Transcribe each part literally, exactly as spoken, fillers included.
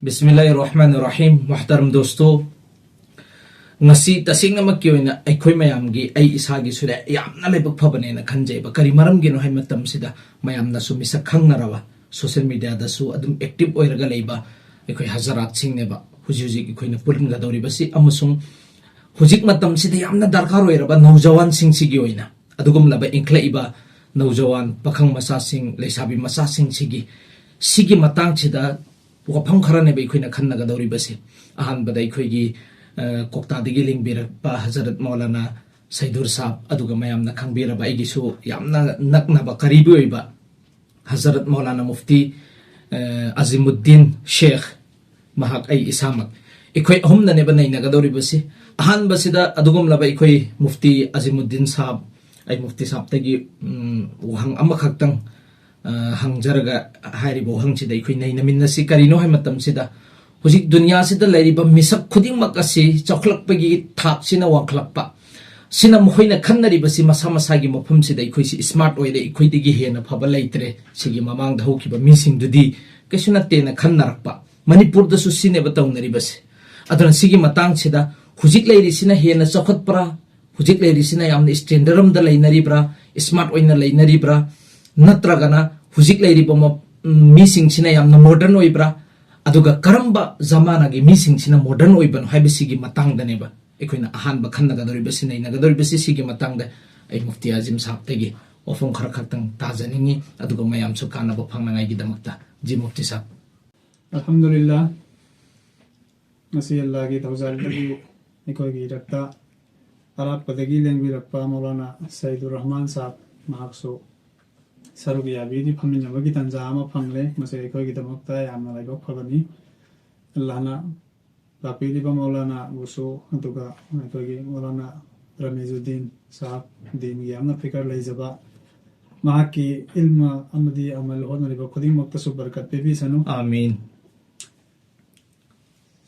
ꯕꯤꯁꯃꯤꯜꯂꯥꯍꯤꯔ ꯔꯍꯃꯥꯅꯤꯔ ꯔꯍꯤꯝ꯫ ꯃꯨꯍꯇꯔꯝ ꯗꯣꯁꯇꯣ, ꯉꯁꯤ ꯇꯁꯦꯡꯅꯃꯛꯀꯤ ꯑꯣꯏꯅ ꯑꯩꯈꯣꯏ ꯃꯌꯥꯝꯒꯤ, ꯑꯩ ꯏꯁꯥꯒꯤꯁꯨꯅꯦ, ꯌꯥꯝꯅ ꯂꯥꯏꯕꯛ ꯐꯕꯅꯦꯅ ꯈꯟꯖꯩꯕ꯫ ꯀꯔꯤ ꯃꯔꯝꯒꯤꯅꯣ ꯍꯥꯏ ꯃꯇꯝꯁꯤꯗ, ꯃꯌꯥꯝꯅꯁꯨ ꯃꯤꯁꯛ ꯈꯪꯅꯔꯕ, ꯁꯣꯁꯤꯌꯦꯜ ꯃꯤꯗꯤꯌꯥꯗꯁꯨ ꯑꯗꯨꯝ ꯑꯦꯛꯇꯤꯚ ꯑꯣꯏꯔꯒ ꯂꯩꯕ ꯑꯩꯈꯣꯏ ꯍꯖꯔꯥꯠꯁꯤꯡꯅꯦꯕ ꯍꯧꯖꯤꯛ ꯍꯧꯖꯤꯛ ꯑꯩꯈꯣꯏꯅ ꯄꯨꯟꯒꯗꯧꯔꯤꯕꯁꯤ꯫ ꯑꯃꯁꯨꯡ ꯍꯧꯖꯤꯛ ꯃꯇꯝꯁꯤꯗ ꯌꯥꯝꯅ ꯗꯔꯀꯥꯔ ꯑꯣꯏꯔꯕ ꯅꯧꯖꯋꯥꯟꯁꯤꯡꯁꯤꯒꯤ ꯑꯣꯏꯅ, ꯑꯗꯨꯒꯨꯝꯂꯕ ꯏꯟꯈꯠꯂꯛꯏꯕ ꯅꯧꯖꯋꯥꯟ ꯄꯥꯈꯪ ꯃꯆꯥꯁꯤꯡ, ꯂꯩꯁꯥꯕꯤ ꯃꯆꯥꯁꯤꯡꯁꯤꯒꯤ, ꯁꯤꯒꯤ ꯃꯇꯥꯡꯁꯤꯗ ꯋꯥꯐꯝ ꯈꯔꯅꯦꯕ ꯑꯩꯈꯣꯏꯅ ꯈꯟꯅꯒꯗꯧꯔꯤꯕꯁꯦ꯫ ꯑꯍꯥꯟꯕꯗ ꯑꯩꯈꯣꯏꯒꯤ, ꯑ, ꯀꯣꯛꯇꯥꯗꯒꯤ ꯂꯦꯡꯕꯤꯔꯛꯄ ꯍꯖꯔꯠ ꯃꯧꯂꯥꯅꯥ ꯁꯩꯗꯨꯔ ꯁꯥꯍꯕ, ꯑꯗꯨꯒ ꯃꯌꯥꯝꯅ ꯈꯪꯕꯤꯔꯕ ꯑꯩꯒꯤꯁꯨ ꯌꯥꯝꯅ ꯅꯛꯅꯕ, ꯀꯔꯤꯕꯤ ꯑꯣꯏꯕ ꯍꯖꯔꯠ ꯃꯧꯂꯥꯅꯥ ꯃꯨꯐꯇꯤ, ꯑ, ꯑꯖꯤꯃꯨꯗꯗꯤꯟ ꯁꯦꯈ, ꯃꯍꯥꯛ ꯑꯩ ꯏꯁꯥꯃꯛ, ꯑꯩꯈꯣꯏ ꯑꯍꯨꯝꯅꯅꯦꯕ ꯅꯩꯅꯒꯗꯧꯔꯤꯕꯁꯤ꯫ ꯑꯍꯥꯟꯕꯁꯤꯗ ꯑꯗꯨꯒꯨꯝꯂꯕ ꯑꯩꯈꯣꯏ ꯃꯨꯐꯇꯤ ꯑꯖꯤꯃꯨꯗꯗꯤꯟ ꯁꯥꯍꯕ, ꯑꯩ ꯃꯨꯐꯇꯤ ꯁꯥꯍꯕꯇꯒꯤ, ꯎꯝ, ꯋꯥꯍꯪ ꯑꯃꯈꯛꯇꯪ, ꯑ, ꯍꯪꯖꯔꯒ, ꯍꯥꯏꯔꯤꯕ ꯋꯥꯍꯪꯁꯤꯗ ꯑꯩꯈꯣꯏ ꯅꯩꯅꯃꯤꯟꯅꯁꯤ꯫ ꯀꯔꯤꯅꯣ ꯍꯥꯏ ꯃꯇꯝꯁꯤꯗ, ꯍꯧꯖꯤꯛ ꯗꯨꯅꯤꯌꯥꯁꯤꯗ ꯂꯩꯔꯤꯕ ꯃꯤꯁꯛ ꯈꯨꯗꯤꯡꯃꯛ ꯑꯁꯤ ꯆꯥꯎꯈꯠꯂꯛꯄꯒꯤ ꯊꯥꯛꯁꯤꯅ ꯋꯥꯡꯈꯠꯂꯛꯄ, ꯁꯤꯅ ꯃꯈꯣꯏꯅ ꯈꯟꯅꯔꯤꯕꯁꯤ ꯃꯁꯥ ꯃꯁꯥꯒꯤ ꯃꯐꯝꯁꯤꯗ ꯑꯩꯈꯣꯏꯁꯤ ꯁ꯭ꯃꯥꯔꯠ ꯑꯣꯏꯔꯦ, ꯑꯩꯈꯣꯏꯗꯒꯤ ꯍꯦꯟꯅ ꯐꯕ ꯂꯩꯇ꯭ꯔꯦ, ꯁꯤꯒꯤ ꯃꯃꯥꯡꯗ ꯍꯧꯈꯤꯕ ꯃꯤꯁꯤꯡꯗꯨꯗꯤ ꯀꯩꯁꯨ ꯅꯠꯇꯦꯅ ꯈꯟꯅꯔꯛꯄ꯫ ꯃꯅꯤꯄꯨꯔꯗꯁꯨ ꯁꯤꯅꯦꯕ ꯇꯧꯅꯔꯤꯕꯁꯦ꯫ ꯑꯗꯨꯅ ꯁꯤꯒꯤ ꯃꯇꯥꯡꯁꯤꯗ ꯍꯧꯖꯤꯛ ꯂꯩꯔꯤꯁꯤꯅ ꯍꯦꯟꯅ ꯆꯥꯎꯈꯠꯄ꯭ꯔꯥ, ꯍꯧꯖꯤꯛ ꯂꯩꯔꯤꯁꯤꯅ ꯌꯥꯝꯅ ꯁ꯭ꯇꯦꯟꯗꯔꯗ ꯑꯃꯗ ꯂꯩꯅꯔꯤꯕ꯭ꯔꯥ, ꯁ꯭ꯃꯥꯔꯠ ꯑꯣꯏꯅ ꯂꯩꯅꯔꯤꯕ꯭ꯔꯥ, ꯅꯠꯇ꯭ꯔꯒꯅ ꯍꯧꯖꯤꯛ ꯂꯩꯔꯤꯕ ꯃ-, ꯃꯤꯁꯤꯡꯁꯤꯅ ꯌꯥꯝꯅ ꯃꯣꯗꯔꯟ ꯑꯣꯏꯕ꯭ꯔꯥ, ꯑꯗꯨꯒ ꯀꯔꯝꯕ ꯖꯃꯥꯅꯥꯒꯤ ꯃꯤꯁꯤꯡꯁꯤꯅ ꯃꯣꯗꯔꯟ ꯑꯣꯏꯕꯅꯣ ꯍꯥꯏꯕꯁꯤꯒꯤ ꯃꯇꯥꯡꯗꯅꯦꯕ ꯑꯩꯈꯣꯏꯅ ꯑꯍꯥꯟꯕ ꯈꯟꯅꯒꯗꯧꯔꯤꯕꯁꯤ, ꯅꯩꯅꯒꯗꯧꯔꯤꯕꯁꯤ꯫ ꯁꯤꯒꯤ ꯃꯇꯥꯡꯗ ꯑꯩ ꯃꯨꯐꯇꯤ ꯑꯥꯖꯤꯝ ꯁꯥꯍꯕꯇꯒꯤ ꯋꯥꯐꯝ ꯈꯔ ꯈꯛꯇꯪ ꯇꯥꯖꯅꯤꯡꯉꯤ, ꯑꯗꯨꯒ ꯃꯌꯥꯝꯁꯨ ꯀꯥꯟꯅꯕ ꯐꯪꯅꯉꯥꯏꯒꯤꯗꯃꯛꯇ꯫ ꯖꯤ ꯃꯨꯐꯇꯤ ꯁꯥꯍꯕ꯫ ꯑꯜꯍꯝꯗꯨꯂꯤꯜꯂꯥꯍ, ꯉꯁꯤ ꯑꯜꯂꯥꯍꯒꯤ ꯊꯧꯖꯥꯜꯗꯒꯤ ꯑꯩꯈꯣꯏꯒꯤ ꯏꯔꯛꯇ ꯑꯔꯥꯞꯄꯗꯒꯤ ꯂꯦꯡꯕꯤꯔꯛꯄ ꯃꯧꯂꯥꯅꯥ ꯁꯌꯤꯗꯨꯔ ꯔꯍꯃꯥꯟ ꯁꯥꯍꯕ, ꯃꯍꯥꯛꯁꯨ ꯁꯔꯨꯛ ꯌꯥꯕꯤꯗꯨꯅ ꯐꯝꯃꯤꯟꯅꯕꯒꯤ ꯇꯥꯟꯖꯥ ꯑꯃ ꯐꯪꯂꯦ꯫ ꯃꯁꯤ ꯑꯩꯈꯣꯏꯒꯤꯗꯃꯛꯇ ꯌꯥꯝꯅ ꯂꯥꯏꯕꯛ ꯐꯕꯅꯤ꯫ ꯑꯜꯂꯥꯍꯅ ꯂꯥꯛꯄꯤꯔꯤꯕ ꯃꯧꯂꯥꯅꯥꯕꯨꯁꯨ, ꯑꯗꯨꯒ ꯑꯩꯈꯣꯏꯒꯤ ꯃꯧꯂꯥꯅꯥ ꯔꯃꯤꯖꯨꯗꯗꯤꯟ ꯁꯥꯍꯕ, ꯗꯤꯟꯒꯤ ꯌꯥꯝꯅ ꯐꯤꯀꯔ ꯂꯩꯖꯕ, ꯃꯍꯥꯛꯀꯤ ꯏꯜꯃ ꯑꯃꯗꯤ ꯑꯃꯜ ꯍꯣꯠꯅꯔꯤꯕ ꯈꯨꯗꯤꯡꯃꯛꯇꯁꯨ ꯕꯔꯀꯠ ꯄꯤꯕꯤꯁꯅꯨ꯫ ꯑꯥꯃꯤꯟ꯫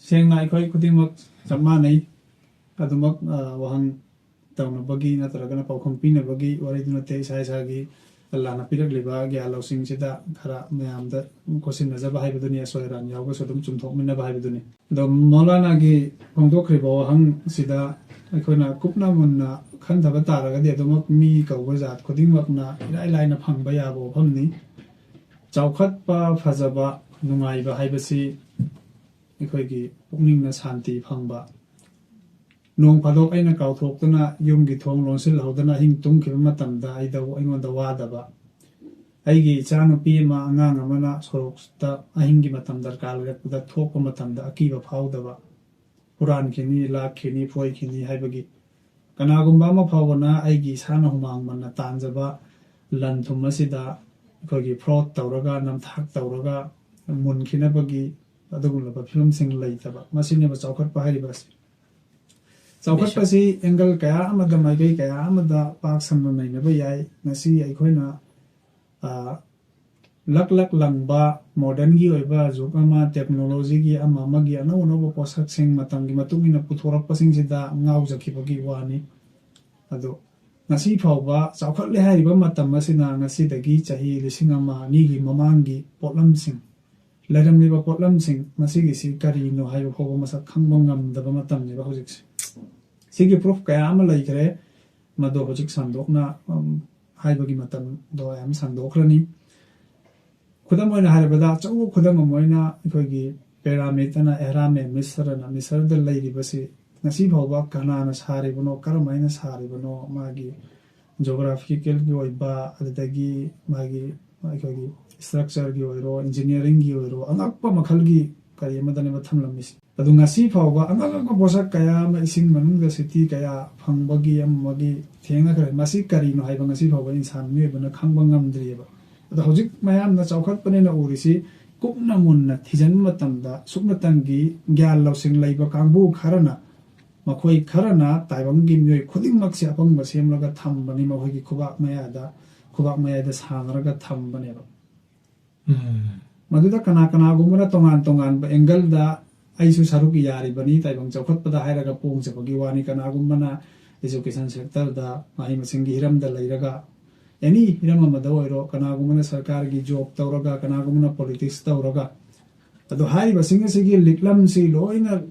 ꯁꯦꯡꯅ ꯑꯩꯈꯣꯏ ꯈꯨꯗꯤꯡꯃꯛ ꯆꯞ ꯃꯥꯟꯅꯩ꯫ ꯑꯗꯨꯃꯛ, ꯑ, ꯋꯥꯍꯪ ꯇꯧꯅꯕꯒꯤ ꯅꯠꯇ꯭ꯔꯒꯅ ꯄꯥꯎꯈꯨꯝ ꯄꯤꯅꯕꯒꯤ ꯋꯥꯔꯤꯗꯨ ꯅꯠꯇꯦ, ꯏꯁꯥ ꯏꯁꯥꯒꯤ ꯑꯜꯂꯥꯅ ꯄꯤꯔꯛꯂꯤꯕ ꯒ꯭ꯌꯥꯟ ꯂꯧꯁꯤꯡꯁꯤꯗ ꯈꯔ ꯃꯌꯥꯝꯗ ꯈꯣꯠꯁꯤꯟꯅꯖꯕ ꯍꯥꯏꯕꯗꯨꯅꯤ, ꯑꯁꯣꯏ ꯑꯔꯥꯟ ꯌꯥꯎꯕꯁꯨ ꯑꯗꯨꯝ ꯆꯨꯝꯊꯣꯛꯃꯤꯟꯅꯕ ꯍꯥꯏꯕꯗꯨꯅꯤ꯫ ꯑꯗꯣ ꯃꯧꯂꯥꯅꯥꯒꯤ ꯐꯣꯡꯗꯣꯛꯈ꯭ꯔꯤꯕ ꯋꯥꯍꯪꯁꯤꯗ ꯑꯩꯈꯣꯏꯅ ꯀꯨꯞꯅ ꯃꯨꯟꯅ ꯈꯟꯊꯕ ꯇꯥꯔꯒꯗꯤ ꯑꯗꯨꯃꯛ ꯃꯤ ꯀꯧꯕ ꯖꯥꯠ ꯈꯨꯗꯤꯡꯃꯛꯅ ꯏꯔꯥꯏ ꯂꯥꯏꯅ ꯐꯪꯕ ꯌꯥꯕ ꯋꯥꯐꯝꯅꯤ꯫ ꯆꯥꯎꯈꯠꯄ, ꯐꯖꯕ, ꯅꯨꯡꯉꯥꯏꯕ ꯍꯥꯏꯕꯁꯤ ꯑꯩꯈꯣꯏꯒꯤ ꯄꯨꯛꯅꯤꯡꯅ ꯁꯥꯟꯇꯤ ꯐꯪꯕ, ꯅꯣꯡ ꯐꯥꯗꯣꯛ ꯑꯩꯅ ꯀꯥꯎꯊꯣꯛꯇꯨꯅ ꯌꯨꯝꯒꯤ ꯊꯣꯡ ꯂꯣꯟꯁꯤꯜꯍꯧꯗꯅ ꯑꯍꯤꯡ ꯇꯨꯝꯈꯤꯕ ꯃꯇꯝꯗ ꯑꯩꯗ, ꯑꯩꯉꯣꯟꯗ ꯋꯥꯗꯕ, ꯑꯩꯒꯤ ꯏꯆꯥꯅꯨꯄꯤ ꯑꯃ, ꯑꯉꯥꯡ ꯑꯃꯅ ꯁꯣꯔꯣꯛꯇ ꯑꯍꯤꯡꯒꯤ ꯃꯇꯝ ꯗꯔꯀꯥꯔ ꯂꯩꯔꯛꯄꯗ ꯊꯣꯛꯄ ꯃꯇꯝꯗ ꯑꯀꯤꯕ ꯐꯥꯎꯗꯕ, ꯍꯨꯔꯥꯟꯈꯤꯅꯤ, ꯂꯥꯛꯈꯤꯅꯤ, ꯐꯣꯏꯈꯤꯅꯤ ꯍꯥꯏꯕꯒꯤ, ꯀꯅꯥꯒꯨꯝꯕ ꯑꯃ ꯐꯥꯎꯕꯅ ꯑꯩꯒꯤ ꯏꯁꯥꯅ ꯍꯨꯃꯥꯡ ꯃꯟꯅ ꯇꯥꯟꯖꯕ ꯂꯟ ꯊꯨꯝ ꯑꯁꯤꯗ ꯑꯩꯈꯣꯏꯒꯤ fraud ꯇꯧꯔꯒ, ꯅꯝꯊꯥꯛ ꯇꯧꯔꯒ ꯃꯨꯟꯈꯤꯅꯕꯒꯤ ꯑꯗꯨꯒꯨꯝꯂꯕ ꯐꯤꯕꯝꯁꯤꯡ ꯂꯩꯇꯕ, ꯃꯁꯤꯅꯦꯕ ꯆꯥꯎꯈꯠꯄ ꯍꯥꯏꯔꯤꯕ ꯑꯁꯤ꯫ ꯆꯥꯎꯈꯠꯄꯁꯤ angle ꯀꯌꯥ ꯑꯃꯗ, ꯃꯥꯏꯀꯩ ꯀꯌꯥ ꯑꯃꯗ ꯄꯥꯛ ꯁꯟꯅ ꯅꯩꯅꯕ ꯌꯥꯏ꯫ ꯉꯁꯤ ꯑꯩꯈꯣꯏꯅ, ꯑ, ꯂꯛ ꯂꯛ ꯂꯪꯕ modernꯒꯤ ꯑꯣꯏꯕ ꯖꯨꯒ ꯑꯃ, technologyꯒꯤ ꯑꯃ ꯑꯃꯒꯤ ꯑꯅꯧ ꯑꯅꯧꯕ ꯄꯣꯠꯁꯛꯁꯤꯡ ꯃꯇꯝꯒꯤ ꯃꯇꯨꯡ ꯏꯟꯅ ꯄꯨꯊꯣꯔꯛꯄꯁꯤꯡꯁꯤꯗ ꯉꯥꯎꯖꯈꯤꯕꯒꯤ ꯋꯥꯅꯤ꯫ ꯑꯗꯣ ꯉꯁꯤ ꯐꯥꯎꯕ ꯆꯥꯎꯈꯠꯂꯦ ꯍꯥꯏꯔꯤꯕ ꯃꯇꯝ ꯑꯁꯤꯅ ꯉꯁꯤꯗꯒꯤ ꯆꯍꯤ ꯂꯤꯁꯤꯡ ꯑꯃ ꯑꯅꯤꯒꯤ ꯃꯃꯥꯡꯒꯤ ꯄꯣꯠꯂꯝꯁꯤꯡ, ꯂꯩꯔꯝꯂꯤꯕ ꯄꯣꯠꯂꯝꯁꯤꯡ ꯃꯁꯤꯒꯤꯁꯤ ꯀꯔꯤꯅꯣ ꯍꯥꯏꯕ ꯐꯥꯎꯕ ꯃꯁꯛ ꯈꯪꯕ ꯉꯝꯗꯕ ꯃꯇꯝꯅꯦꯕ ꯍꯧꯖꯤꯛꯁꯦ꯫ ꯁꯤꯒꯤ proof ꯀꯌꯥ ꯑꯃ ꯂꯩꯈ꯭ꯔꯦ, ꯃꯗꯣ ꯍꯧꯖꯤꯛ ꯁꯟꯗꯣꯛꯅ, ꯎꯝ, ꯍꯥꯏꯕꯒꯤ ꯃꯇꯝꯗꯣ ꯌꯥꯝ ꯁꯟꯗꯣꯛꯈ꯭ꯔꯅꯤ꯫ ꯈꯨꯗꯝ ꯑꯣꯏꯅ ꯍꯥꯏꯔꯕꯗ, ꯑꯆꯧꯕ ꯈꯨꯗꯝ ꯑꯃ ꯑꯣꯏꯅ ꯑꯩꯈꯣꯏꯒꯤ pyramid ꯑꯅ ꯑꯦꯍꯔꯥꯝ ꯑꯦ ꯃꯤꯁꯔ ꯑꯅ ꯃꯤꯁꯔꯗ ꯂꯩꯔꯤꯕꯁꯤ ꯉꯁꯤ ꯐꯥꯎꯕ ꯀꯅꯥꯅ ꯁꯥꯔꯤꯕꯅꯣ, ꯀꯔꯝꯍꯥꯏꯅ ꯁꯥꯔꯤꯕꯅꯣ, ꯃꯥꯒꯤ geographicalꯒꯤ ꯑꯣꯏꯕ, ꯑꯗꯨꯗꯒꯤ ꯃꯥꯒꯤ, ꯑꯩꯈꯣꯏꯒꯤ structureꯒꯤ ꯑꯣꯏꯔꯣ, engineeringꯒꯤ ꯑꯣꯏꯔꯣ, ꯑꯉꯛꯄ ꯃꯈꯜꯒꯤ ꯀꯔꯤ ꯑꯃꯗꯅꯦꯕ ꯊꯝꯂꯝꯃꯤꯁꯦ꯫ ꯑꯗꯨ ꯉꯁꯤ ꯐꯥꯎꯕ ꯑꯉꯛ ꯑꯉꯛꯄ ꯄꯣꯠꯁꯛ ꯀꯌꯥ ꯑꯃ ꯏꯁꯤꯡ ꯃꯅꯨꯡꯗ city ꯀꯌꯥ ꯐꯪꯕꯒꯤ ꯑꯃꯒꯤ ꯊꯦꯡꯅꯈ꯭ꯔꯦ꯫ ꯃꯁꯤ ꯀꯔꯤꯅꯣ ꯍꯥꯏꯕ ꯉꯁꯤ ꯐꯥꯎꯕ ꯏꯟꯁꯥꯟ ꯃꯤꯑꯣꯏꯕꯅ ꯈꯪꯕ ꯉꯝꯗ꯭ꯔꯤꯑꯕ꯫ ꯑꯗꯣ ꯍꯧꯖꯤꯛ ꯃꯌꯥꯝꯅ ꯆꯥꯎꯈꯠꯄꯅꯦꯅ ꯎꯔꯤꯁꯤ ꯀꯨꯞꯅ ꯃꯨꯟꯅ ꯊꯤꯖꯤꯟꯕ ꯃꯇꯝꯗ ꯁꯨꯞꯅꯇꯪꯒꯤ ꯒ꯭ꯌꯥꯟ ꯂꯧꯁꯤꯡ ꯂꯩꯕ ꯀꯥꯡꯕꯨ ꯈꯔꯅ, ꯃꯈꯣꯏ ꯈꯔꯅ ꯇꯥꯏꯕꯪꯒꯤ ꯃꯤꯑꯣꯏ ꯈꯨꯗꯤꯡꯃꯛꯁꯦ ꯑꯄꯪꯕ ꯁꯦꯝꯂꯒ ꯊꯝꯕꯅꯤ, ꯃꯈꯣꯏꯒꯤ ꯈꯨꯕꯥꯛ ꯃꯌꯥꯗ, ꯈꯨꯕꯥꯛ ꯃꯌꯥꯏꯗ ꯁꯥꯟꯅꯔꯒ ꯊꯝꯕꯅꯦꯕ꯫ ꯎꯝ꯫ ꯃꯗꯨꯗ ꯀꯅꯥ ꯀꯅꯥꯒꯨꯝꯕꯅ ꯇꯣꯉꯥꯟ ꯇꯣꯉꯥꯟꯕ angleꯗ ꯑꯩꯁꯨ ꯁꯔꯨꯛ ꯌꯥꯔꯤꯕꯅꯤ ꯇꯥꯏꯕꯪ ꯆꯥꯎꯈꯠꯄꯗ ꯍꯥꯏꯔꯒ ꯄꯣꯡꯖꯕꯒꯤ ꯋꯥꯅꯤ, ꯀꯅꯥꯒꯨꯝꯕꯅ education sectorꯗ, ꯃꯍꯩ ꯃꯁꯤꯡꯒꯤ ꯍꯤꯔꯝꯗ ꯂꯩꯔꯒ ꯑꯦꯅꯤ ꯍꯤꯔꯝ ꯑꯃꯗ ꯑꯣꯏꯔꯣ, ꯀꯅꯥꯒꯨꯝꯕꯅ ꯁꯔꯀꯥꯔꯒꯤ ꯖꯣꯕ ꯇꯧꯔꯒ, ꯀꯅꯥꯒꯨꯝꯕꯅ ꯄꯣꯂꯤꯇꯤꯛꯁ ꯇꯧꯔꯒ, ꯑꯗꯣ ꯍꯥꯏꯔꯤꯕꯁꯤꯡ ꯑꯁꯤꯒꯤ ꯂꯤꯛꯂꯝꯁꯤ ꯂꯣꯏꯅ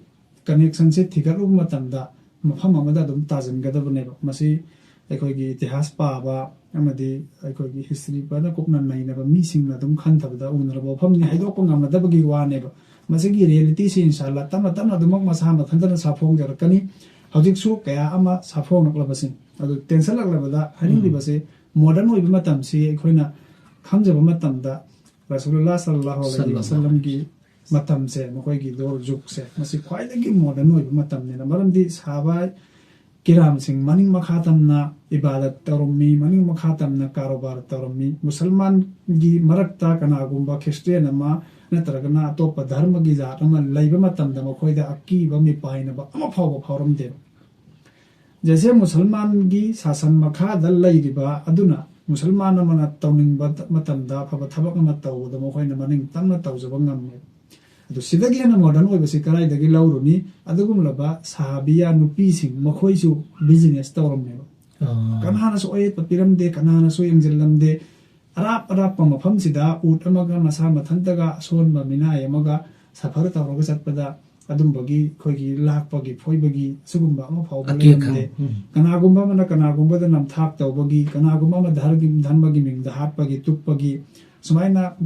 ꯀꯅꯦꯛꯁꯟꯁꯦ ꯊꯤꯒꯠꯂꯨꯕ ꯃꯇꯝꯗ ꯃꯐꯝ ꯑꯃꯗ ꯑꯗꯨꯝ ꯇꯥꯁꯤꯟꯒꯗꯕꯅꯦꯕ꯫ ꯃꯁꯤ ꯑꯩꯈꯣꯏꯒꯤ ꯏꯇꯤꯍꯥꯁ ꯄꯥꯕ ꯑꯃꯗꯤ ꯑꯩꯈꯣꯏꯒꯤ ꯍꯤꯁꯇ꯭ꯔꯤ ꯐꯖꯅ ꯀꯨꯞꯅ ꯅꯩꯅꯕ ꯃꯤꯁꯤꯡꯅ ꯑꯗꯨꯝ ꯈꯟꯊꯕꯗ ꯎꯅꯔꯕ ꯋꯥꯐꯝꯅꯤ꯫ ꯍꯥꯏꯗꯣꯛꯄ ꯉꯝꯅꯗꯕꯒꯤ ꯋꯥꯅꯦꯕ꯫ ꯃꯁꯤꯒꯤ ꯔꯤꯌꯦꯂꯤꯇꯤꯁꯤ ꯏꯟꯁꯥꯜꯂꯥ ꯇꯞꯅ ꯇꯞꯅ ꯑꯗꯨꯃꯛ ꯃꯁꯥ ꯃꯊꯟꯇꯅ ꯁꯥꯐꯣꯡꯖꯔꯛꯀꯅꯤ꯫ ꯍꯧꯖꯤꯛꯁꯨ ꯀꯌꯥ ꯑꯃ ꯁꯥꯐꯣꯡꯂꯛꯂꯕꯁꯤꯡ ꯑꯗꯨ ꯇꯦꯟꯁꯤꯜꯂꯛꯂꯕꯗ ꯍꯥꯏꯅꯤꯡꯂꯤꯕꯁꯤ ꯃꯣꯗꯔꯟ ꯑꯣꯏꯕ ꯃꯇꯝꯁꯤ ꯑꯩꯈꯣꯏꯅ ꯈꯪꯖꯕ ꯃꯇꯝꯗ ꯔꯁꯨꯂꯨꯜꯂꯥ ꯁꯜꯂꯜꯂꯥꯍꯨ ꯑꯂꯩꯍꯤ ꯁꯜꯂꯜꯂꯥꯍꯨ ꯋꯥꯁꯜꯂꯝꯒꯤ ꯃꯇꯝꯁꯦ, ꯃꯈꯣꯏꯒꯤ ꯗꯣꯔ ꯖꯨꯒꯁꯦ, ꯃꯁꯤ ꯈ꯭ꯋꯥꯏꯗꯒꯤ ꯃꯣꯗꯔꯟ ꯑꯣꯏꯕ ꯃꯇꯝꯅꯤꯅ꯫ ꯃꯔꯝꯗꯤ ꯁꯍꯥꯕꯥ ꯀꯤꯔꯥꯝꯁꯤꯡ ꯃꯅꯤꯡ ꯃꯈꯥ ꯇꯝꯅ ꯏꯕꯥꯗꯠ ꯇꯧꯔꯝꯃꯤ, ꯃꯅꯤꯡ ꯃꯈꯥ ꯇꯝꯅ ꯀꯥꯔꯣꯕꯥꯔ ꯇꯧꯔꯝꯃꯤ꯫ ꯃꯨꯁꯜꯃꯥꯟꯒꯤ ꯃꯔꯛꯇ ꯀꯅꯥꯒꯨꯝꯕ ꯈ꯭ꯔꯤꯁꯇꯤꯌꯥꯟ ꯑꯃ ꯅꯠꯇ꯭ꯔꯒꯅ ꯑꯇꯣꯞꯄ ꯙꯔꯃꯒꯤ ꯖꯥꯠ ꯑꯃ ꯂꯩꯕ ꯃꯇꯝꯗ ꯃꯈꯣꯏꯗ ꯑꯀꯤꯕ ꯃꯤꯄꯥꯏꯅꯕ ꯑꯃ ꯐꯥꯎꯕ ꯐꯥꯎꯔꯝꯗꯦꯕ꯫ ꯖꯩꯁꯦ ꯃꯨꯁꯜꯃꯥꯟꯒꯤ ꯁꯥꯁꯟ ꯃꯈꯥꯗ ꯂꯩꯔꯤꯕ ꯑꯗꯨꯅ ꯃꯨꯁꯜꯃꯥꯟ ꯑꯃꯅ ꯇꯧꯅꯤꯡꯕ ꯃꯇꯝꯗ ꯑꯐꯕ ꯊꯕꯛ ꯑꯃ ꯇꯧꯕꯗ ꯃꯈꯣꯏꯅ ꯃꯅꯤꯡ ꯇꯝꯅ ꯇꯧꯖꯕ ꯉꯝꯃꯦ꯫ ꯑꯗꯨ ꯁꯤꯗꯒꯤ ꯍꯦꯟꯅ ꯃꯣꯗꯔꯟ ꯑꯣꯏꯕꯁꯤ ꯀꯗꯥꯏꯗꯒꯤ ꯂꯧꯔꯨꯅꯤ? ꯑꯗꯨꯒꯨꯝꯂꯕ ꯁꯍꯥꯕꯤꯌꯥ ꯅꯨꯄꯤꯁꯤꯡ ꯃꯈꯣꯏꯁꯨ ꯕꯤꯖꯤꯅꯦꯁ ꯇꯧꯔꯝꯃꯦꯕ꯫ ꯑꯥ꯫ ꯀꯅꯥꯅꯁꯨ ꯑꯌꯦꯠꯄ ꯄꯤꯔꯝꯗꯦ, ꯀꯅꯥꯅꯁꯨ ꯌꯦꯡꯁꯤꯜꯂꯝꯗꯦ꯫ ꯑꯔꯥꯞ ꯑꯔꯥꯞꯄ ꯃꯐꯝꯁꯤꯗ ꯎꯠ ꯑꯃꯒ ꯃꯁꯥ ꯃꯊꯟꯇꯒ ꯑꯁꯣꯟꯕ ꯃꯤꯅꯥꯏ ꯑꯃꯒ ꯁꯐꯔ ꯇꯧꯔꯒ ꯆꯠꯄꯗ ꯑꯗꯨꯝꯕꯒꯤ ꯑꯩꯈꯣꯏꯒꯤ ꯂꯥꯛꯄꯒꯤ ꯐꯣꯏꯕꯒꯤ ꯁꯤꯒꯨꯝꯕ ꯑꯃ ꯐꯥꯎꯕ ꯑꯀꯦ ꯑꯈꯪ꯫ ꯂꯩꯔꯝꯗꯦ꯫ ꯎꯝ꯫ ꯀꯅꯥꯒꯨꯝꯕ ꯑꯃꯅ ꯀꯅꯥꯒꯨꯝꯕꯗ ꯅꯝꯊꯥꯛ ꯇꯧꯕꯒꯤ, ꯀꯅꯥꯒꯨꯝꯕ ꯑꯃ ꯙꯔꯒꯤ-, ꯙꯔꯃꯒꯤ ꯃꯤꯡꯗ ꯍꯥꯠꯄꯒꯤ, ꯇꯨꯞꯄꯒꯤ, ꯁꯨꯃꯥꯏꯅ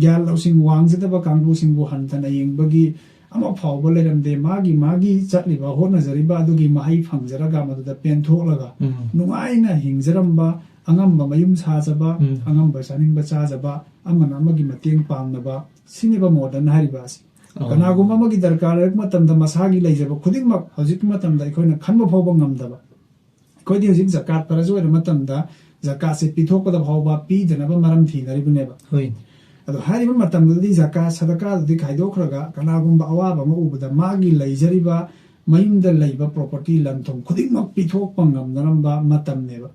ꯒ꯭ꯌꯥꯟ ꯂꯧꯁꯤꯡ ꯋꯥꯡꯖꯗꯕ ꯀꯥꯡꯕꯨꯁꯤꯡꯕꯨ ꯍꯟꯊꯅ ꯌꯦꯡꯕꯒꯤ ꯑꯃ ꯐꯥꯎꯕ ꯂꯩꯔꯝꯗꯦ꯫ ꯃꯥꯒꯤ, ꯃꯥꯒꯤ ꯆꯠꯂꯤꯕ, ꯍꯣꯠꯅꯖꯔꯤꯕ ꯑꯗꯨꯒꯤ ꯃꯍꯩ ꯐꯪꯖꯔꯒ ꯃꯗꯨꯗ ꯄꯦꯟꯊꯣꯛꯂꯒ ꯎꯝ꯫ ꯅꯨꯡꯉꯥꯏꯅ ꯍꯤꯡꯖꯔꯝꯕ, ꯑꯉꯝꯕ ꯃꯌꯨꯝ ꯁꯥꯖꯕ, ꯎꯝ꯫ ꯑꯉꯝꯕ ꯆꯥꯅꯤꯡꯕ ꯆꯥꯖꯕ, ꯑꯃꯅ ꯑꯃꯒꯤ ꯃꯇꯦꯡ ꯄꯥꯡꯅꯕ, ꯁꯤꯅꯦꯕ ꯃꯣꯗꯔꯟ ꯍꯥꯏꯔꯤꯕ ꯑꯁꯤ꯫ ꯑꯣ꯫ ꯀꯅꯥꯒꯨꯝꯕ ꯑꯃꯒꯤ ꯗꯔꯀꯥꯔ ꯂꯩꯔꯛꯄ ꯃꯇꯝꯗ ꯃꯁꯥꯒꯤ ꯂꯩꯖꯕ ꯈꯨꯗꯤꯡꯃꯛ ꯍꯧꯖꯤꯛꯀꯤ ꯃꯇꯝꯗ ꯑꯩꯈꯣꯏꯅ ꯈꯟꯕ ꯐꯥꯎꯕ ꯉꯝꯗꯕ꯫ ꯑꯩꯈꯣꯏꯗꯤ ꯍꯧꯖꯤꯛ ꯖꯀꯥꯠ ꯐꯔꯖ ꯑꯣꯏꯔ ꯃꯇꯝꯗ ꯖꯀꯥꯠꯁꯦ ꯄꯤꯊꯣꯛꯄꯗ ꯐꯥꯎꯕ ꯄꯤꯗꯅꯕ ꯃꯔꯝ ꯊꯤꯅꯔꯤꯕꯅꯦꯕ꯫ ꯍꯣꯏ꯫ ꯑꯗꯣ ꯍꯥꯏꯔꯤꯕ ꯃꯇꯝꯗꯨꯗꯗꯤ ꯖꯀꯥꯠ ꯁꯗꯀꯥꯗꯨꯗꯤ ꯈꯥꯏꯗꯣꯛꯈ꯭ꯔꯒ ꯀꯅꯥꯒꯨꯝꯕ ꯑꯋꯥꯕ ꯑꯃ ꯎꯕꯗ ꯃꯥꯒꯤ ꯂꯩꯖꯔꯤꯕ ꯃꯌꯨꯝꯗ ꯂꯩꯕ ꯄ꯭ꯔꯣꯄꯔꯇꯤ ꯂꯟ ꯊꯨꯝ ꯈꯨꯗꯤꯡꯃꯛ ꯄꯤꯊꯣꯛꯄ ꯉꯝꯅꯔꯝꯕ ꯃꯇꯝꯅꯦꯕ꯫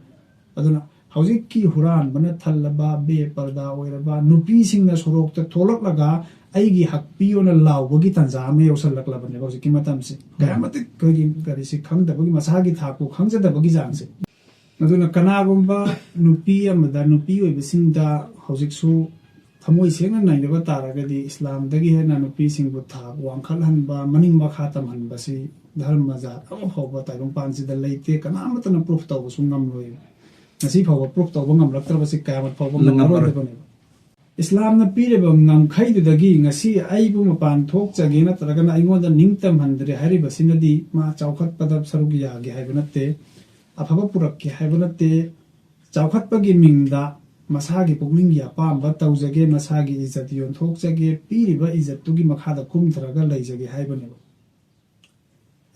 ꯑꯗꯨꯅ ꯍꯧꯖꯤꯛꯀꯤ ꯍꯨꯔꯥꯟꯕꯅ ꯊꯜꯂꯕ, ꯕꯦꯄꯔꯗꯥ ꯑꯣꯏꯔꯕ ꯅꯨꯄꯤꯁꯤꯡꯅ ꯁꯣꯔꯣꯛꯇ ꯊꯣꯛꯂꯛꯂꯒ "ꯑꯩꯒꯤ ꯍꯛ ꯄꯤꯌꯣꯅ" ꯂꯥꯎꯕꯒꯤ ꯇꯥꯟꯖꯥ ꯑꯃ ꯌꯧꯁꯜꯂꯛꯂꯕꯅꯦꯕ ꯍꯧꯖꯤꯛꯀꯤ ꯃꯇꯝꯁꯦ꯫ ꯀꯌꯥ ꯃꯇꯤꯛ ꯑꯩꯈꯣꯏꯒꯤ ꯀꯔꯤꯁꯤ ꯈꯪꯗꯕꯒꯤ, ꯃꯁꯥꯒꯤ ꯊꯥꯛꯄꯨ ꯈꯪꯖꯗꯕꯒꯤ ꯆꯥꯡꯁꯦ꯫ ꯑꯗꯨꯅ ꯀꯅꯥꯒꯨꯝꯕ ꯅꯨꯄꯤ ꯑꯃꯗ, ꯅꯨꯄꯤ ꯑꯣꯏꯕꯁꯤꯡꯗ ꯍꯧꯖꯤꯛꯁꯨ ꯊꯃꯣꯏ ꯁꯦꯡꯅ ꯅꯩꯅꯕ ꯇꯥꯔꯒꯗꯤ, ꯏꯁꯂꯥꯝꯗꯒꯤ ꯍꯦꯟꯅ ꯅꯨꯄꯤꯁꯤꯡꯕꯨ ꯊꯥꯛ ꯋꯥꯡꯈꯠꯍꯟꯕ, ꯃꯅꯤꯡ ꯃꯈꯥ ꯇꯝꯍꯟꯕꯁꯤ ꯙꯔꯃ ꯖꯥꯠ ꯑꯃ ꯐꯥꯎꯕ ꯇꯥꯏꯕꯪꯄꯥꯟꯁꯤꯗ ꯂꯩꯇꯦ꯫ ꯀꯅꯥꯃꯠꯇꯅ ꯄ꯭ꯔꯨꯐ ꯇꯧꯕꯁꯨ ꯉꯝꯂꯣꯏ꯫ ꯉꯁꯤ ꯐꯥꯎꯕ ꯄ꯭ꯔꯨꯐ ꯇꯧꯕ ꯉꯝꯂꯛꯇ꯭ꯔꯕꯁꯤ ꯀꯌꯥꯃꯠ ꯐꯥꯎꯕ ꯉꯝꯃꯔꯣꯏ꯫ ꯉꯝꯂꯔꯣꯏꯗꯕꯅꯦꯕ꯫ ꯏꯁꯂꯥꯝꯅ ꯄꯤꯔꯤꯕ ꯉꯝꯈꯩꯗꯨꯗꯒꯤ ꯉꯁꯤ ꯑꯩꯕꯨ ꯃꯄꯥꯟ ꯊꯣꯛꯆꯒꯦ ꯅꯠꯇ꯭ꯔꯒꯅ ꯑꯩꯉꯣꯟꯗ ꯅꯤꯡꯇꯝꯍꯟꯗ꯭ꯔꯦ ꯍꯥꯏꯔꯤꯕꯁꯤꯅꯗꯤ ꯃꯥ ꯆꯥꯎꯈꯠꯄꯗ ꯁꯔꯨꯛ ꯌꯥꯒꯦ ꯍꯥꯏꯕ ꯅꯠꯇꯦ, ꯑꯐꯕ ꯄꯨꯔꯛꯀꯦ ꯍꯥꯏꯕ ꯅꯠꯇꯦ꯫ ꯆꯥꯎꯈꯠꯄꯒꯤ ꯃꯤꯡꯗ ꯃꯁꯥꯒꯤ ꯄꯨꯛꯅꯤꯡꯒꯤ ꯑꯄꯥꯝꯕ ꯇꯧꯖꯒꯦ, ꯃꯁꯥꯒꯤ ꯏꯖꯠ ꯌꯣꯟꯊꯣꯛꯆꯒꯦ, ꯄꯤꯔꯤꯕ ꯏꯖꯠꯇꯨꯒꯤ ꯃꯈꯥꯗ ꯀꯨꯝꯊꯔꯒ ꯂꯩꯖꯒꯦ ꯍꯥꯏꯕꯅꯦꯕ꯫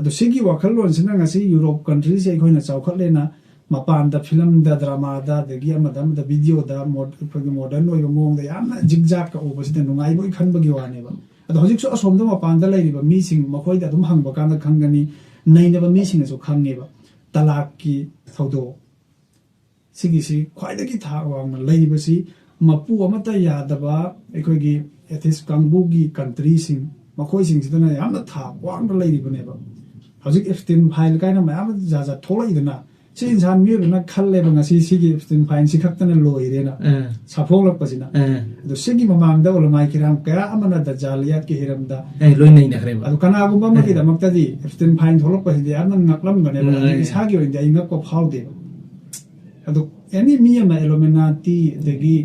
ꯑꯗꯣ ꯁꯤꯒꯤ ꯋꯥꯈꯜꯂꯣꯟꯁꯤꯅ ꯉꯁꯤ ꯌꯨꯔꯣꯞ ꯀꯟꯇ꯭ꯔꯤꯁꯦ ꯑꯩꯈꯣꯏꯅ ꯆꯥꯎꯈꯠꯂꯦꯅ ꯃꯄꯥꯟꯗ ꯐꯤꯂꯝꯗ, ꯗ꯭ꯔꯃꯥꯗ, ꯑꯗꯒꯤ ꯑꯃꯗ ꯑꯃꯗ ꯚꯤꯗꯤꯑꯣꯗ ꯃꯣ-, ꯑꯩꯈꯣꯏꯒꯤ ꯃꯣꯗꯔꯟ ꯑꯣꯏꯕ ꯃꯑꯣꯡꯗ ꯌꯥꯝꯅ ꯖꯤꯛꯖꯥꯛꯀ ꯎꯕꯁꯤꯗ ꯅꯨꯡꯉꯥꯏꯕꯣꯏ ꯈꯟꯕꯒꯤ ꯋꯥꯅꯦꯕ꯫ ꯑꯗꯣ ꯍꯧꯖꯤꯛꯁꯨ ꯑꯁꯣꯝꯗ ꯃꯄꯥꯟꯗ ꯂꯩꯔꯤꯕ ꯃꯤꯁꯤꯡ, ꯃꯈꯣꯏꯗ ꯑꯗꯨꯝ ꯍꯪꯕ ꯀꯥꯟꯗ ꯈꯪꯒꯅꯤ, ꯅꯩꯅꯕ ꯃꯤꯁꯤꯡꯅꯁꯨ ꯈꯪꯉꯦꯕ ꯇꯂꯥꯛꯀꯤ ꯊꯧꯗꯣꯛ꯫ ꯁꯤꯒꯤꯁꯤ ꯈ꯭ꯋꯥꯏꯗꯒꯤ ꯊꯥꯛ ꯋꯥꯡꯅ ꯂꯩꯔꯤꯕꯁꯤ ꯃꯄꯨ ꯑꯃꯠꯇ ꯌꯥꯗꯕ ꯑꯩꯈꯣꯏꯒꯤ ꯑꯦꯊꯤꯁ ꯀꯥꯡꯕꯨꯒꯤ ꯀꯟꯇ꯭ꯔꯤꯁꯤꯡ, ꯃꯈꯣꯏꯁꯤꯡꯁꯤꯗꯅ ꯌꯥꯝꯅ ꯊꯥꯛ ꯋꯥꯡꯅ ꯂꯩꯔꯤꯕꯅꯦꯕ꯫ ꯍꯧꯖꯤꯛ ꯑꯦꯞꯁꯇꯤꯟ ꯐꯥꯏꯟ ꯀꯥꯏꯅ ꯃꯌꯥꯝ ꯖꯥꯠ ꯖꯥꯠ ꯊꯣꯛꯂꯛꯏꯗꯅ, ꯁꯤ ꯏꯟꯁꯥꯟ ꯃꯤꯑꯣꯏꯕꯅ ꯈꯜꯂꯦꯕ ꯉꯁꯤ ꯁꯤꯒꯤ ꯑꯦꯞꯁꯇꯤꯟ ꯐꯥꯏꯟ ꯁꯤ ꯈꯛꯇꯅ ꯂꯣꯏꯔꯦꯅ ꯑꯥ꯫ ꯁꯥꯐꯣꯡꯂꯛꯄꯁꯤꯅ꯫ ꯑꯥ꯫ ꯑꯗꯣ ꯁꯤꯒꯤ ꯃꯃꯥꯡꯗ ꯎꯂꯃꯥꯏ ꯀꯤꯔꯥꯝ ꯀꯌꯥ ꯑꯃꯅ ꯗꯖꯥꯂꯤꯌꯥꯠꯀꯤ ꯍꯤꯔꯝꯗ ꯑꯦ, ꯂꯣꯏ ꯅꯩꯅꯈ꯭ꯔꯦꯕ꯫ ꯑꯗꯣ ꯀꯅꯥꯒꯨꯝꯕ ꯑꯃꯒꯤꯗꯃꯛꯇꯗꯤ ꯑꯦꯞꯁꯇꯤꯟ ꯐꯥꯏꯟ ꯊꯣꯛꯂꯛꯄꯁꯤꯗꯤ ꯌꯥꯝꯅ ꯉꯛꯂꯝꯒꯅꯦꯕ꯫ ꯎꯝ, ꯑꯗꯨ ꯑꯦ꯫ ꯏꯁꯥꯒꯤ ꯑꯣꯏꯅꯗꯤ ꯑꯩ ꯉꯛꯄ ꯐꯥꯎꯗꯦꯕ꯫ ꯑꯗꯣ ꯑꯦꯅꯤ ꯃꯤ ꯑꯃ, ꯏꯂꯨꯃꯤꯅꯥꯇꯤ, ꯑꯗꯒꯤ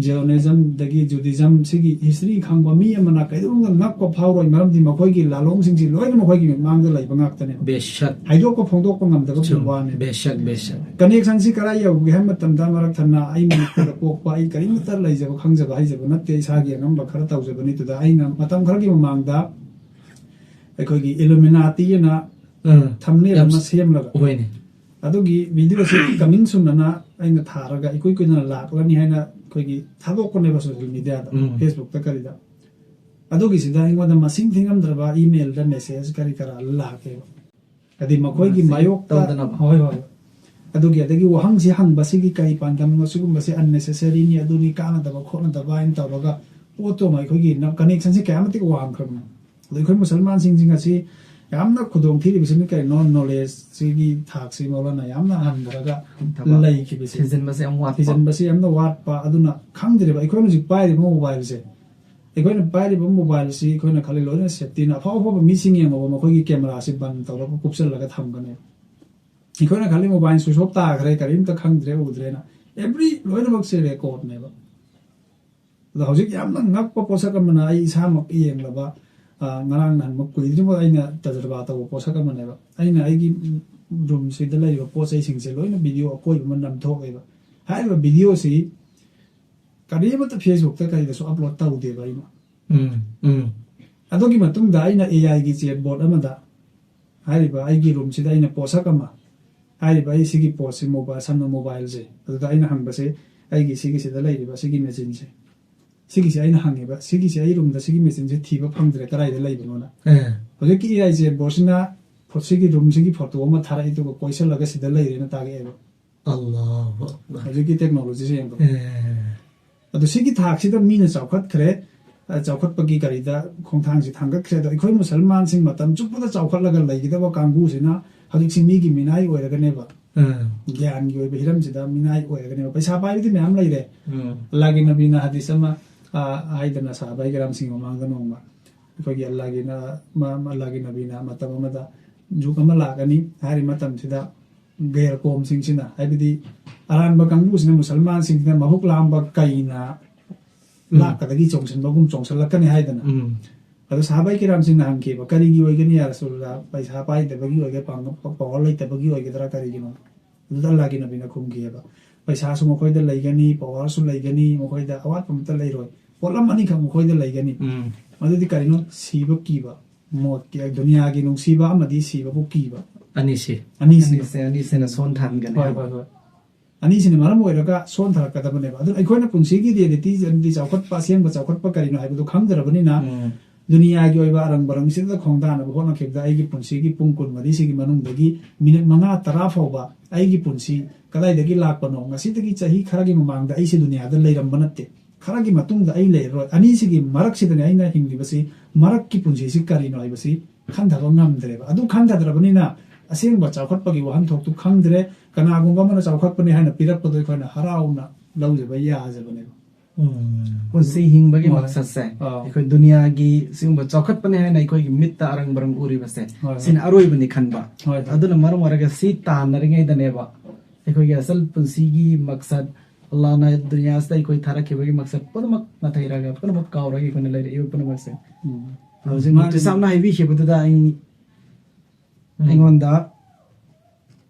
ꯖꯤꯑꯣꯅꯤꯖꯝ, ꯑꯗꯒꯤ ꯖꯨꯗꯤꯖꯝ, ꯁꯤꯒꯤ ꯍꯤꯁꯇ꯭ꯔꯤ ꯈꯪꯕ ꯃꯤ ꯑꯃꯅ ꯀꯩꯗꯧꯅꯨꯡꯗ ꯉꯛꯄ ꯐꯥꯎꯔꯣꯏ, ꯃꯔꯝꯗꯤ ꯃꯈꯣꯏꯒꯤ ꯂꯥꯂꯣꯡꯁꯤꯡꯁꯤ ꯂꯣꯏꯅ ꯃꯈꯣꯏꯒꯤ ꯃꯤꯠꯃꯥꯡꯗ ꯂꯩꯕ ꯉꯥꯛꯇꯅꯦꯕ꯫ ꯕꯦꯁꯛ꯫ ꯍꯥꯏꯗꯣꯛꯄ ꯐꯣꯡꯗꯣꯛꯄ ꯉꯝꯗꯕꯒꯤ ꯆꯨꯝ꯫ ꯋꯥꯅꯦꯕ꯫ ꯕꯦꯁꯛ, ꯕꯦꯁꯛ꯫ ꯀꯅꯦꯛꯁꯟꯁꯤ ꯀꯔꯥꯏ ꯌꯧꯒꯦ ꯍꯥꯏꯕ ꯃꯇꯝꯗ, ꯃꯔꯛ ꯊꯟꯅ ꯑꯩ ꯃꯅꯤꯄꯨꯔꯗ ꯄꯣꯛꯄ, ꯑꯩ ꯀꯔꯤꯃꯠꯇ ꯂꯩꯖꯕ ꯈꯪꯖꯕ ꯍꯩꯖꯕ ꯅꯠꯇꯦ, ꯏꯁꯥꯒꯤ ꯑꯉꯝꯕ ꯈꯔ ꯇꯧꯖꯕꯅꯤ꯫ ꯑꯗꯨꯗ ꯑꯩꯅ ꯃꯇꯝ ꯈꯔꯒꯤ ꯃꯃꯥꯡꯗ ꯑꯩꯈꯣꯏꯒꯤ ꯏꯂꯨꯃꯤꯅꯥꯇꯤ ꯑꯅ ꯎꯝ꯫ ꯊꯝꯅꯦꯜ ꯌꯥꯝ ꯑꯃ ꯁꯦꯝꯂꯒ, ꯍꯣꯏꯅꯦ꯫ ꯑꯗꯨꯒꯤ ꯚꯤꯗꯤꯑꯣꯁꯤ ꯀꯃꯤꯡ ꯁꯨꯟ ꯑꯅ ꯑꯩꯅ ꯊꯥꯔꯒ ꯏꯀꯨꯏ ꯀꯨꯏꯗꯅ ꯂꯥꯛꯂꯅꯤ ꯍꯥꯏꯅ ꯑꯩꯈꯣꯏꯒꯤ ꯊꯥꯗꯣꯛꯄꯅꯦꯕ ꯁꯣꯁꯤꯌꯦꯜ ꯃꯤꯗꯤꯌꯥꯗ, ꯎꯝ꯫ ꯐꯦꯁꯕꯨꯛꯇ ꯀꯔꯤꯗ꯫ ꯑꯗꯨꯒꯤꯁꯤꯗ ꯑꯩꯉꯣꯟꯗ ꯃꯁꯤꯡ ꯊꯤꯉꯝꯗ꯭ꯔꯕ ꯏꯃꯦꯜꯗ ꯃꯦꯁꯦꯖ ꯀꯔꯤ ꯀꯔꯥ ꯂꯥꯛꯀꯦꯕ꯫ ꯍꯥꯏꯗꯤ ꯃꯈꯣꯏꯒꯤ ꯃꯁꯤꯡ ꯃꯥꯌꯣꯛꯇ ꯇꯧꯗꯅꯕ꯫ ꯍꯣꯏ, ꯍꯣꯏ꯫ ꯑꯗꯨꯒꯤ, ꯑꯗꯒꯤ ꯋꯥꯍꯪꯁꯤ ꯍꯪꯕꯁꯤꯒꯤ ꯀꯔꯤ ꯄꯥꯟꯗꯝꯅꯣ, ꯁꯤꯒꯨꯝꯕꯁꯦ unnecessaryꯅꯤ, ꯑꯗꯨꯅꯤ, ꯀꯥꯟꯅꯗꯕ ꯈꯣꯠꯅꯗꯕ ꯍꯥꯏꯅ ꯇꯧꯔꯒ ꯄꯣꯠꯇꯣ ꯑꯃ ꯑꯩꯈꯣꯏꯒꯤ ꯅ-, connectionꯁꯤ ꯀꯌꯥ ꯃꯇꯤꯛ ꯋꯥꯡꯈ꯭ꯔꯕꯅꯣ꯫ ꯑꯗꯣ ꯑꯩꯈꯣꯏ ꯃꯨꯁꯜꯃꯥꯟꯁꯤꯡꯁꯤ ꯉꯁꯤ ꯌꯥꯝꯅ ꯈꯨꯗꯣꯡ ꯊꯤꯔꯤꯕꯁꯤꯅ ꯀꯔꯤꯅꯣ? ꯅꯣꯂꯦꯖꯁꯤꯒꯤ ꯊꯥꯛꯁꯤ ꯃꯧꯂꯥꯅ ꯌꯥꯝꯅ ꯍꯟꯊꯔꯒ ꯍꯟꯊꯕ꯫ ꯂꯩꯈꯤꯕꯁꯤ꯫ ꯊꯤꯖꯤꯟꯕꯁꯦ ꯌꯥꯝ ꯋꯥꯠꯄ꯫ ꯊꯤꯖꯤꯟꯕꯁꯤ ꯌꯥꯝꯅ ꯋꯥꯠꯄ꯫ ꯑꯗꯨꯅ ꯈꯪꯗ꯭ꯔꯦꯕ꯫ ꯑꯩꯈꯣꯏꯅ ꯍꯧꯖꯤꯛ ꯄꯥꯏꯔꯤꯕ ꯃꯣꯕꯥꯏꯜꯁꯦ, ꯑꯩꯈꯣꯏꯅ ꯄꯥꯏꯔꯤꯕ ꯃꯣꯕꯥꯏꯜꯁꯤ ꯑꯩꯈꯣꯏꯅ ꯈꯜꯂꯤ ꯂꯣꯏꯅ ꯁꯦꯐꯇꯤꯅ꯫ ꯑꯐꯥꯎ ꯑꯐꯥꯎꯕ ꯃꯤꯁꯤꯡ ꯌꯦꯡꯉꯣꯕ, ꯃꯈꯣꯏꯒꯤ ꯀꯦꯃꯦꯔꯥꯁꯤ ꯕꯟ ꯇꯧꯔꯒ ꯀꯨꯞꯁꯜꯂꯒ ꯊꯝꯒꯅꯤ꯫ ꯑꯩꯈꯣꯏꯅ ꯈꯜꯂꯤ ꯃꯣꯕꯥꯏꯜ ꯁ꯭ꯋꯤꯆ ꯑꯣꯐ ꯇꯥꯈ꯭ꯔꯦ, ꯀꯔꯤꯝꯇ ꯈꯪꯗ꯭ꯔꯦ, ꯎꯗ꯭ꯔꯦꯅ꯫ ꯑꯦꯕ꯭ꯔꯤ ꯂꯣꯏꯅꯃꯛꯁꯦ ꯔꯦꯀꯣꯔꯗꯅꯦꯕ꯫ ꯑꯗꯣ ꯍꯧꯖꯤꯛ ꯌꯥꯝꯅ ꯉꯛꯄ ꯄꯣꯠꯁꯛ ꯑꯃꯅ, ꯑꯩ ꯏꯁꯥꯃꯛ ꯌꯦꯡꯂꯕ, ꯑ, ꯉꯔꯥꯡ ꯅꯍꯥꯟꯃꯛ ꯀꯨꯏꯗ꯭ꯔꯤꯕ ꯑꯩꯅ ꯇꯖꯔꯕꯥ ꯇꯧꯕ ꯄꯣꯠꯁꯛ ꯑꯃꯅꯦꯕ꯫ ꯑꯩꯅ ꯑꯩꯒꯤ ꯔꯨꯝꯁꯤꯗ ꯂꯩꯔꯤꯕ ꯄꯣꯠ ꯆꯩꯁꯤꯡꯁꯦ ꯂꯣꯏꯅ ꯚꯤꯗꯤꯑꯣ ꯑꯀꯣꯏꯕ ꯑꯃ ꯅꯝꯊꯣꯛꯑꯦꯕ꯫ ꯍꯥꯏꯔꯤꯕ ꯚꯤꯗꯤꯑꯣꯁꯤ ꯀꯔꯤꯃꯠꯇ ꯐꯦꯁꯕꯨꯛꯇ ꯀꯔꯤꯗꯁꯨ ꯑꯞꯂꯣꯗ ꯇꯧꯗꯦꯕ ꯑꯩꯅ꯫ ꯎꯝ, ꯎꯝ꯫ ꯑꯗꯨꯒꯤ ꯃꯇꯨꯡꯗ ꯑꯩꯅ ꯑꯦ ꯑꯥꯏꯒꯤ ꯆꯦꯠ ꯕꯣꯠ ꯑꯃꯗ ꯍꯥꯏꯔꯤꯕ ꯑꯩꯒꯤ ꯔꯨꯝꯁꯤꯗ ꯑꯩꯅ ꯄꯣꯠꯁꯛ ꯑꯃ, ꯍꯥꯏꯔꯤꯕ ꯑꯩ ꯁꯤꯒꯤ ꯄꯣꯠꯁꯤ ꯃꯣꯕꯥꯏꯜ, ꯁꯝꯅ ꯃꯣꯕꯥꯏꯜꯁꯦ, ꯑꯗꯨꯗ ꯑꯩꯅ ꯍꯪꯕꯁꯦ, ꯑꯩꯒꯤ ꯁꯤꯒꯤꯁꯤꯗ ꯂꯩꯔꯤꯕ ꯁꯤꯒꯤ ꯃꯦꯆꯤꯟꯁꯦ, ꯁꯤꯒꯤꯁꯦ ꯑꯩꯅ ꯍꯪꯉꯦꯕ, ꯁꯤꯒꯤꯁꯦ ꯑꯩ ꯔꯨꯝꯗ ꯁꯤꯒꯤ ꯃꯦꯆꯤꯟꯁꯦ ꯊꯤꯕ ꯐꯪꯗ꯭ꯔꯦ, ꯀꯗꯥꯏꯗ ꯂꯩꯕꯅꯣꯅ꯫ ꯑꯦ꯫ ꯍꯧꯖꯤꯛꯀꯤ ꯑꯦ ꯑꯥꯏ ꯆꯦꯠ ꯕꯣꯠꯁꯤꯅ ꯐꯣ-, ꯁꯤꯒꯤ ꯔꯨꯝꯁꯤꯒꯤ ꯐꯣꯇꯣ ꯑꯃ ꯊꯥꯔꯛꯏ, ꯑꯗꯨꯒ ꯀꯣꯏꯁꯜꯂꯒ ꯁꯤꯗ ꯂꯩꯔꯦꯅ ꯇꯥꯛꯂꯛꯑꯦꯕ꯫ ꯑꯜꯂꯥꯍꯨ ꯑꯛꯕꯔ꯫ ꯍꯧꯖꯤꯛꯀꯤ ꯇꯦꯛꯅꯣꯂꯣꯖꯤꯁꯦ ꯌꯦꯡꯕ꯫ ꯑꯦ꯫ ꯑꯗꯣ ꯁꯤꯒꯤ ꯊꯥꯛꯁꯤꯗ ꯃꯤꯅ ꯆꯥꯎꯈꯠꯈ꯭ꯔꯦ, ꯑ, ꯆꯥꯎꯈꯠꯄꯒꯤ ꯀꯔꯤꯗ ꯈꯣꯡꯊꯥꯡꯁꯤ ꯊꯥꯡꯒꯠꯈ꯭ꯔꯦ꯫ ꯑꯗꯣ ꯑꯩꯈꯣꯏ ꯃꯨꯁꯜꯃꯥꯟꯁꯤꯡ ꯃꯇꯝ ꯆꯨꯞꯄꯗ ꯆꯥꯎꯈꯠꯂꯒ ꯂꯩꯒꯗꯕ ꯀꯥꯡꯕꯨꯁꯤꯅ ꯍꯧꯖꯤꯛꯁꯤ ꯃꯤꯒꯤ ꯃꯤꯅꯥꯏ ꯑꯣꯏꯔꯒꯅꯦꯕ, ꯎꯝ꯫ ꯒ꯭ꯌꯥꯟꯒꯤ ꯑꯣꯏꯕ ꯍꯤꯔꯝꯁꯤꯗ ꯃꯤꯅꯥꯏ ꯑꯣꯏꯔꯒꯅꯦꯕ꯫ ꯄꯩꯁꯥ ꯄꯥꯏꯕꯗꯤ ꯃꯌꯥꯝ ꯂꯩꯔꯦ꯫ ꯎꯝ꯫ ꯑꯜꯂꯥꯍꯒꯤ ꯅꯕꯤꯅ ꯍꯗꯤꯁ ꯑꯃ, ꯑ, ꯍꯥꯏꯗꯅ ꯁꯍꯥꯕꯥꯏ ꯀꯔꯥꯝꯁꯤꯡ ꯃꯃꯥꯡꯗ ꯅꯣꯡꯃ ꯑꯩꯈꯣꯏꯒꯤ ꯑꯜꯂꯥꯍꯒꯤꯅ, ꯃ-, ꯑꯜꯂꯥꯍꯒꯤ ꯅꯕꯤꯅ ꯃꯇꯝ ꯑꯃꯗ ꯖꯨꯒ ꯑꯃ ꯂꯥꯛꯀꯅꯤ ꯍꯥꯏꯔꯤꯕ ꯃꯇꯝꯁꯤꯗ ꯒꯩꯔ ꯀꯣꯝꯁꯤꯡꯁꯤꯅ, ꯍꯥꯏꯕꯗꯤ ꯑꯔꯥꯟꯕ ꯀꯥꯡꯕꯨꯁꯤꯅ ꯃꯨꯁꯜꯃꯥꯟꯁꯤꯡꯁꯤꯅ ꯃꯍꯨꯛ ꯂꯥꯝꯕ ꯀꯩꯅ ꯎꯝ꯫ ꯂꯥꯛꯀꯗꯒꯤ ꯆꯣꯡꯁꯤꯟꯕꯒꯨꯝ ꯆꯣꯡꯁꯤꯜꯂꯛꯀꯅꯤ ꯍꯥꯏꯗꯅ꯫ ꯎꯝ꯫ ꯑꯗꯣ ꯁꯍꯥꯕꯥꯏ ꯀꯤꯔꯥꯝꯁꯤꯡꯅ ꯍꯪꯈꯤꯕ, "ꯀꯔꯤꯒꯤ ꯑꯣꯏꯒꯅꯤ ꯌꯥ ꯔꯁꯨꯜꯂꯥ? ꯄꯩꯁꯥ ꯄꯥꯏꯗꯕꯒꯤ ꯑꯣꯏꯒꯦ, ꯄꯥꯡ-, ꯄ-, ꯄꯋꯥꯔ ꯂꯩꯇꯕꯒꯤ ꯑꯣꯏꯒꯗ꯭ꯔꯥ, ꯀꯔꯤꯒꯤꯅꯣ?" ꯑꯗꯨꯗ ꯑꯜꯂꯥꯍꯒꯤ ꯅꯕꯤꯅ ꯈꯨꯝꯈꯤꯑꯕ, "ꯄꯩꯁꯥꯁꯨ ꯃꯈꯣꯏꯗ ꯂꯩꯒꯅꯤ, ꯄꯋꯥꯔꯁꯨ ꯂꯩꯒꯅꯤ, ꯃꯈꯣꯏꯗ ꯑꯋꯥꯠꯄ ꯑꯃꯠꯇ ꯂꯩꯔꯣꯏ꯫ ꯄꯣꯠꯂꯝ ꯑꯅꯤꯈꯛ ꯃꯈꯣꯏꯗ ꯂꯩꯒꯅꯤ꯫ ꯎꯝ꯫ ꯃꯗꯨꯗꯤ ꯀꯔꯤꯅꯣ? ꯁꯤꯕ ꯀꯤꯕ, ꯃꯣꯠꯀꯤ, ꯗꯨꯅꯤꯌꯥꯒꯤ ꯅꯨꯡꯁꯤꯕ ꯑꯃꯗꯤ ꯁꯤꯕꯕꯨ ꯀꯤꯕ꯫ ꯑꯅꯤꯁꯤ꯫ ꯑꯅꯤꯁꯤ꯫ ꯑꯅꯤꯁꯦ, ꯑꯅꯤꯁꯤꯅ ꯁꯣꯟꯊꯍꯟꯒꯅꯤ ꯍꯣꯏ, ꯍꯥꯏꯕ꯫ ꯍꯣꯏ, ꯍꯣꯏ꯫ ꯑꯅꯤꯁꯤꯅ ꯃꯔꯝ ꯑꯣꯏꯔꯒ ꯁꯣꯟꯊꯔꯛꯀꯗꯕꯅꯦꯕ꯫ ꯑꯗꯨꯅ ꯑꯩꯈꯣꯏꯅ ꯄꯨꯟꯁꯤꯒꯤ ꯔꯤꯌꯦꯂꯤꯇꯤ, ꯑꯃꯗꯤ ꯆꯥꯎꯈꯠꯄ, ꯑꯁꯦꯡꯕ ꯆꯥꯎꯈꯠꯄ ꯀꯔꯤꯅꯣ ꯍꯥꯏꯕꯗꯨ ꯈꯪꯗ꯭ꯔꯕꯅꯤꯅ, ꯎꯝ꯫ ꯗꯨꯅꯤꯌꯥꯒꯤ ꯑꯣꯏꯕ ꯑꯔꯪ ꯕꯔꯪꯁꯤꯗ ꯈꯣꯡꯗꯥꯅꯕ ꯍꯣꯠꯅꯈꯤꯕꯗ ꯑꯩꯒꯤ ꯄꯨꯟꯁꯤꯒꯤ ꯄꯨꯡ ꯀꯨꯟꯃꯔꯤꯁꯤꯒꯤ ꯃꯅꯨꯡꯗꯒꯤ ꯃꯤꯅꯤꯠ ꯃꯉꯥ ꯇꯔꯥ ꯐꯥꯎꯕ ꯑꯩꯒꯤ ꯄꯨꯟꯁꯤ ꯀꯗꯥꯏꯗꯒꯤ ꯂꯥꯛꯄꯅꯣ, ꯉꯁꯤꯗꯒꯤ ꯆꯍꯤ ꯈꯔꯒꯤ ꯃꯃꯥꯡꯗ ꯑꯩꯁꯦ ꯗꯨꯅꯤꯌꯥꯗ ꯂꯩꯔꯝꯕ ꯅꯠꯇꯦ, ꯈꯔꯒꯤ ꯃꯇꯨꯡꯗ ꯑꯩ ꯂꯩꯔꯔꯣꯏ, ꯑꯅꯤꯁꯤꯒꯤ ꯃꯔꯛꯁꯤꯗꯅꯦ ꯑꯩꯅ ꯍꯤꯡꯂꯤꯕꯁꯤ, ꯃꯔꯛꯀꯤ ꯄꯨꯟꯁꯤꯁꯤ ꯀꯔꯤꯅꯣ ꯍꯥꯏꯕꯁꯤ ꯈꯟꯊꯕ ꯉꯝꯗ꯭ꯔꯦꯕ꯫ ꯑꯗꯨ ꯈꯟꯊꯗ꯭ꯔꯕꯅꯤꯅ ꯑꯁꯦꯡꯕ ꯆꯥꯎꯈꯠꯄꯒꯤ ꯋꯥꯍꯟꯊꯣꯛꯇꯨ ꯈꯪꯗ꯭ꯔꯦ꯫ ꯀꯅꯥꯒꯨꯝꯕ ꯑꯃꯅ ꯆꯥꯎꯈꯠꯄꯅꯤ ꯍꯥꯏꯅ ꯄꯤꯔꯛꯄꯗꯣ ꯑꯩꯈꯣꯏꯅ ꯍꯔꯥꯎꯅ ꯂꯧꯖꯕ ꯌꯥꯖꯕꯅꯦꯕ꯫ ꯎꯝ꯫ ꯄꯨꯟꯁꯤ ꯍꯤꯡꯕꯒꯤ ꯍꯣꯏ꯫ ꯃꯛꯁꯠꯁꯦ, ꯑꯥ꯫ ꯑꯩꯈꯣꯏ ꯗꯨꯅꯤꯌꯥꯒꯤ ꯁꯤꯒꯨꯝꯕ ꯆꯥꯎꯈꯠꯄꯅꯦ ꯍꯥꯏꯅ ꯑꯩꯈꯣꯏꯒꯤ ꯃꯤꯠꯇ ꯑꯔꯪ ꯕꯔꯪ ꯎꯔꯤꯕꯁꯦ, ꯍꯣꯏ, ꯍꯣꯏ꯫ ꯁꯤꯅ ꯑꯔꯣꯏꯕꯅꯤ ꯈꯟꯕ꯫ ꯍꯣꯏ, ꯍꯣꯏ꯫ ꯑꯗꯨꯅ ꯃꯔꯝ ꯑꯣꯏꯔꯒ ꯁꯤ ꯇꯥꯟꯅꯔꯤꯉꯩꯗꯅꯦꯕ ꯑꯩꯈꯣꯏꯒꯤ ꯑꯁꯜ ꯄꯨꯟꯁꯤꯒꯤ ꯃꯛꯁꯠ, ꯑꯜꯂꯥꯍꯅ ꯗꯨꯅꯤꯌꯥꯁꯤꯗ ꯑꯩꯈꯣꯏ ꯊꯥꯔꯛꯈꯤꯕꯒꯤ ꯃꯛꯁꯠ ꯄꯨꯝꯅꯃꯛ ꯅꯥꯊꯩꯔꯒ ꯄꯨꯝꯅꯃꯛ ꯀꯥꯎꯔꯒ ꯑꯩꯈꯣꯏꯅ ꯂꯩꯔꯛꯏꯕ ꯄꯨꯝꯅꯃꯛꯁꯦ꯫ ꯎꯝ꯫ ꯍꯧꯖꯤꯛ ꯃꯥꯅꯤ꯫ ꯃꯨꯐꯇꯤ ꯁꯥꯍꯕꯅ ꯍꯥꯏꯕꯤꯈꯤꯕꯗꯨꯗ ꯑꯩ, ꯎꯝ꯫ ꯑꯩꯉꯣꯟꯗ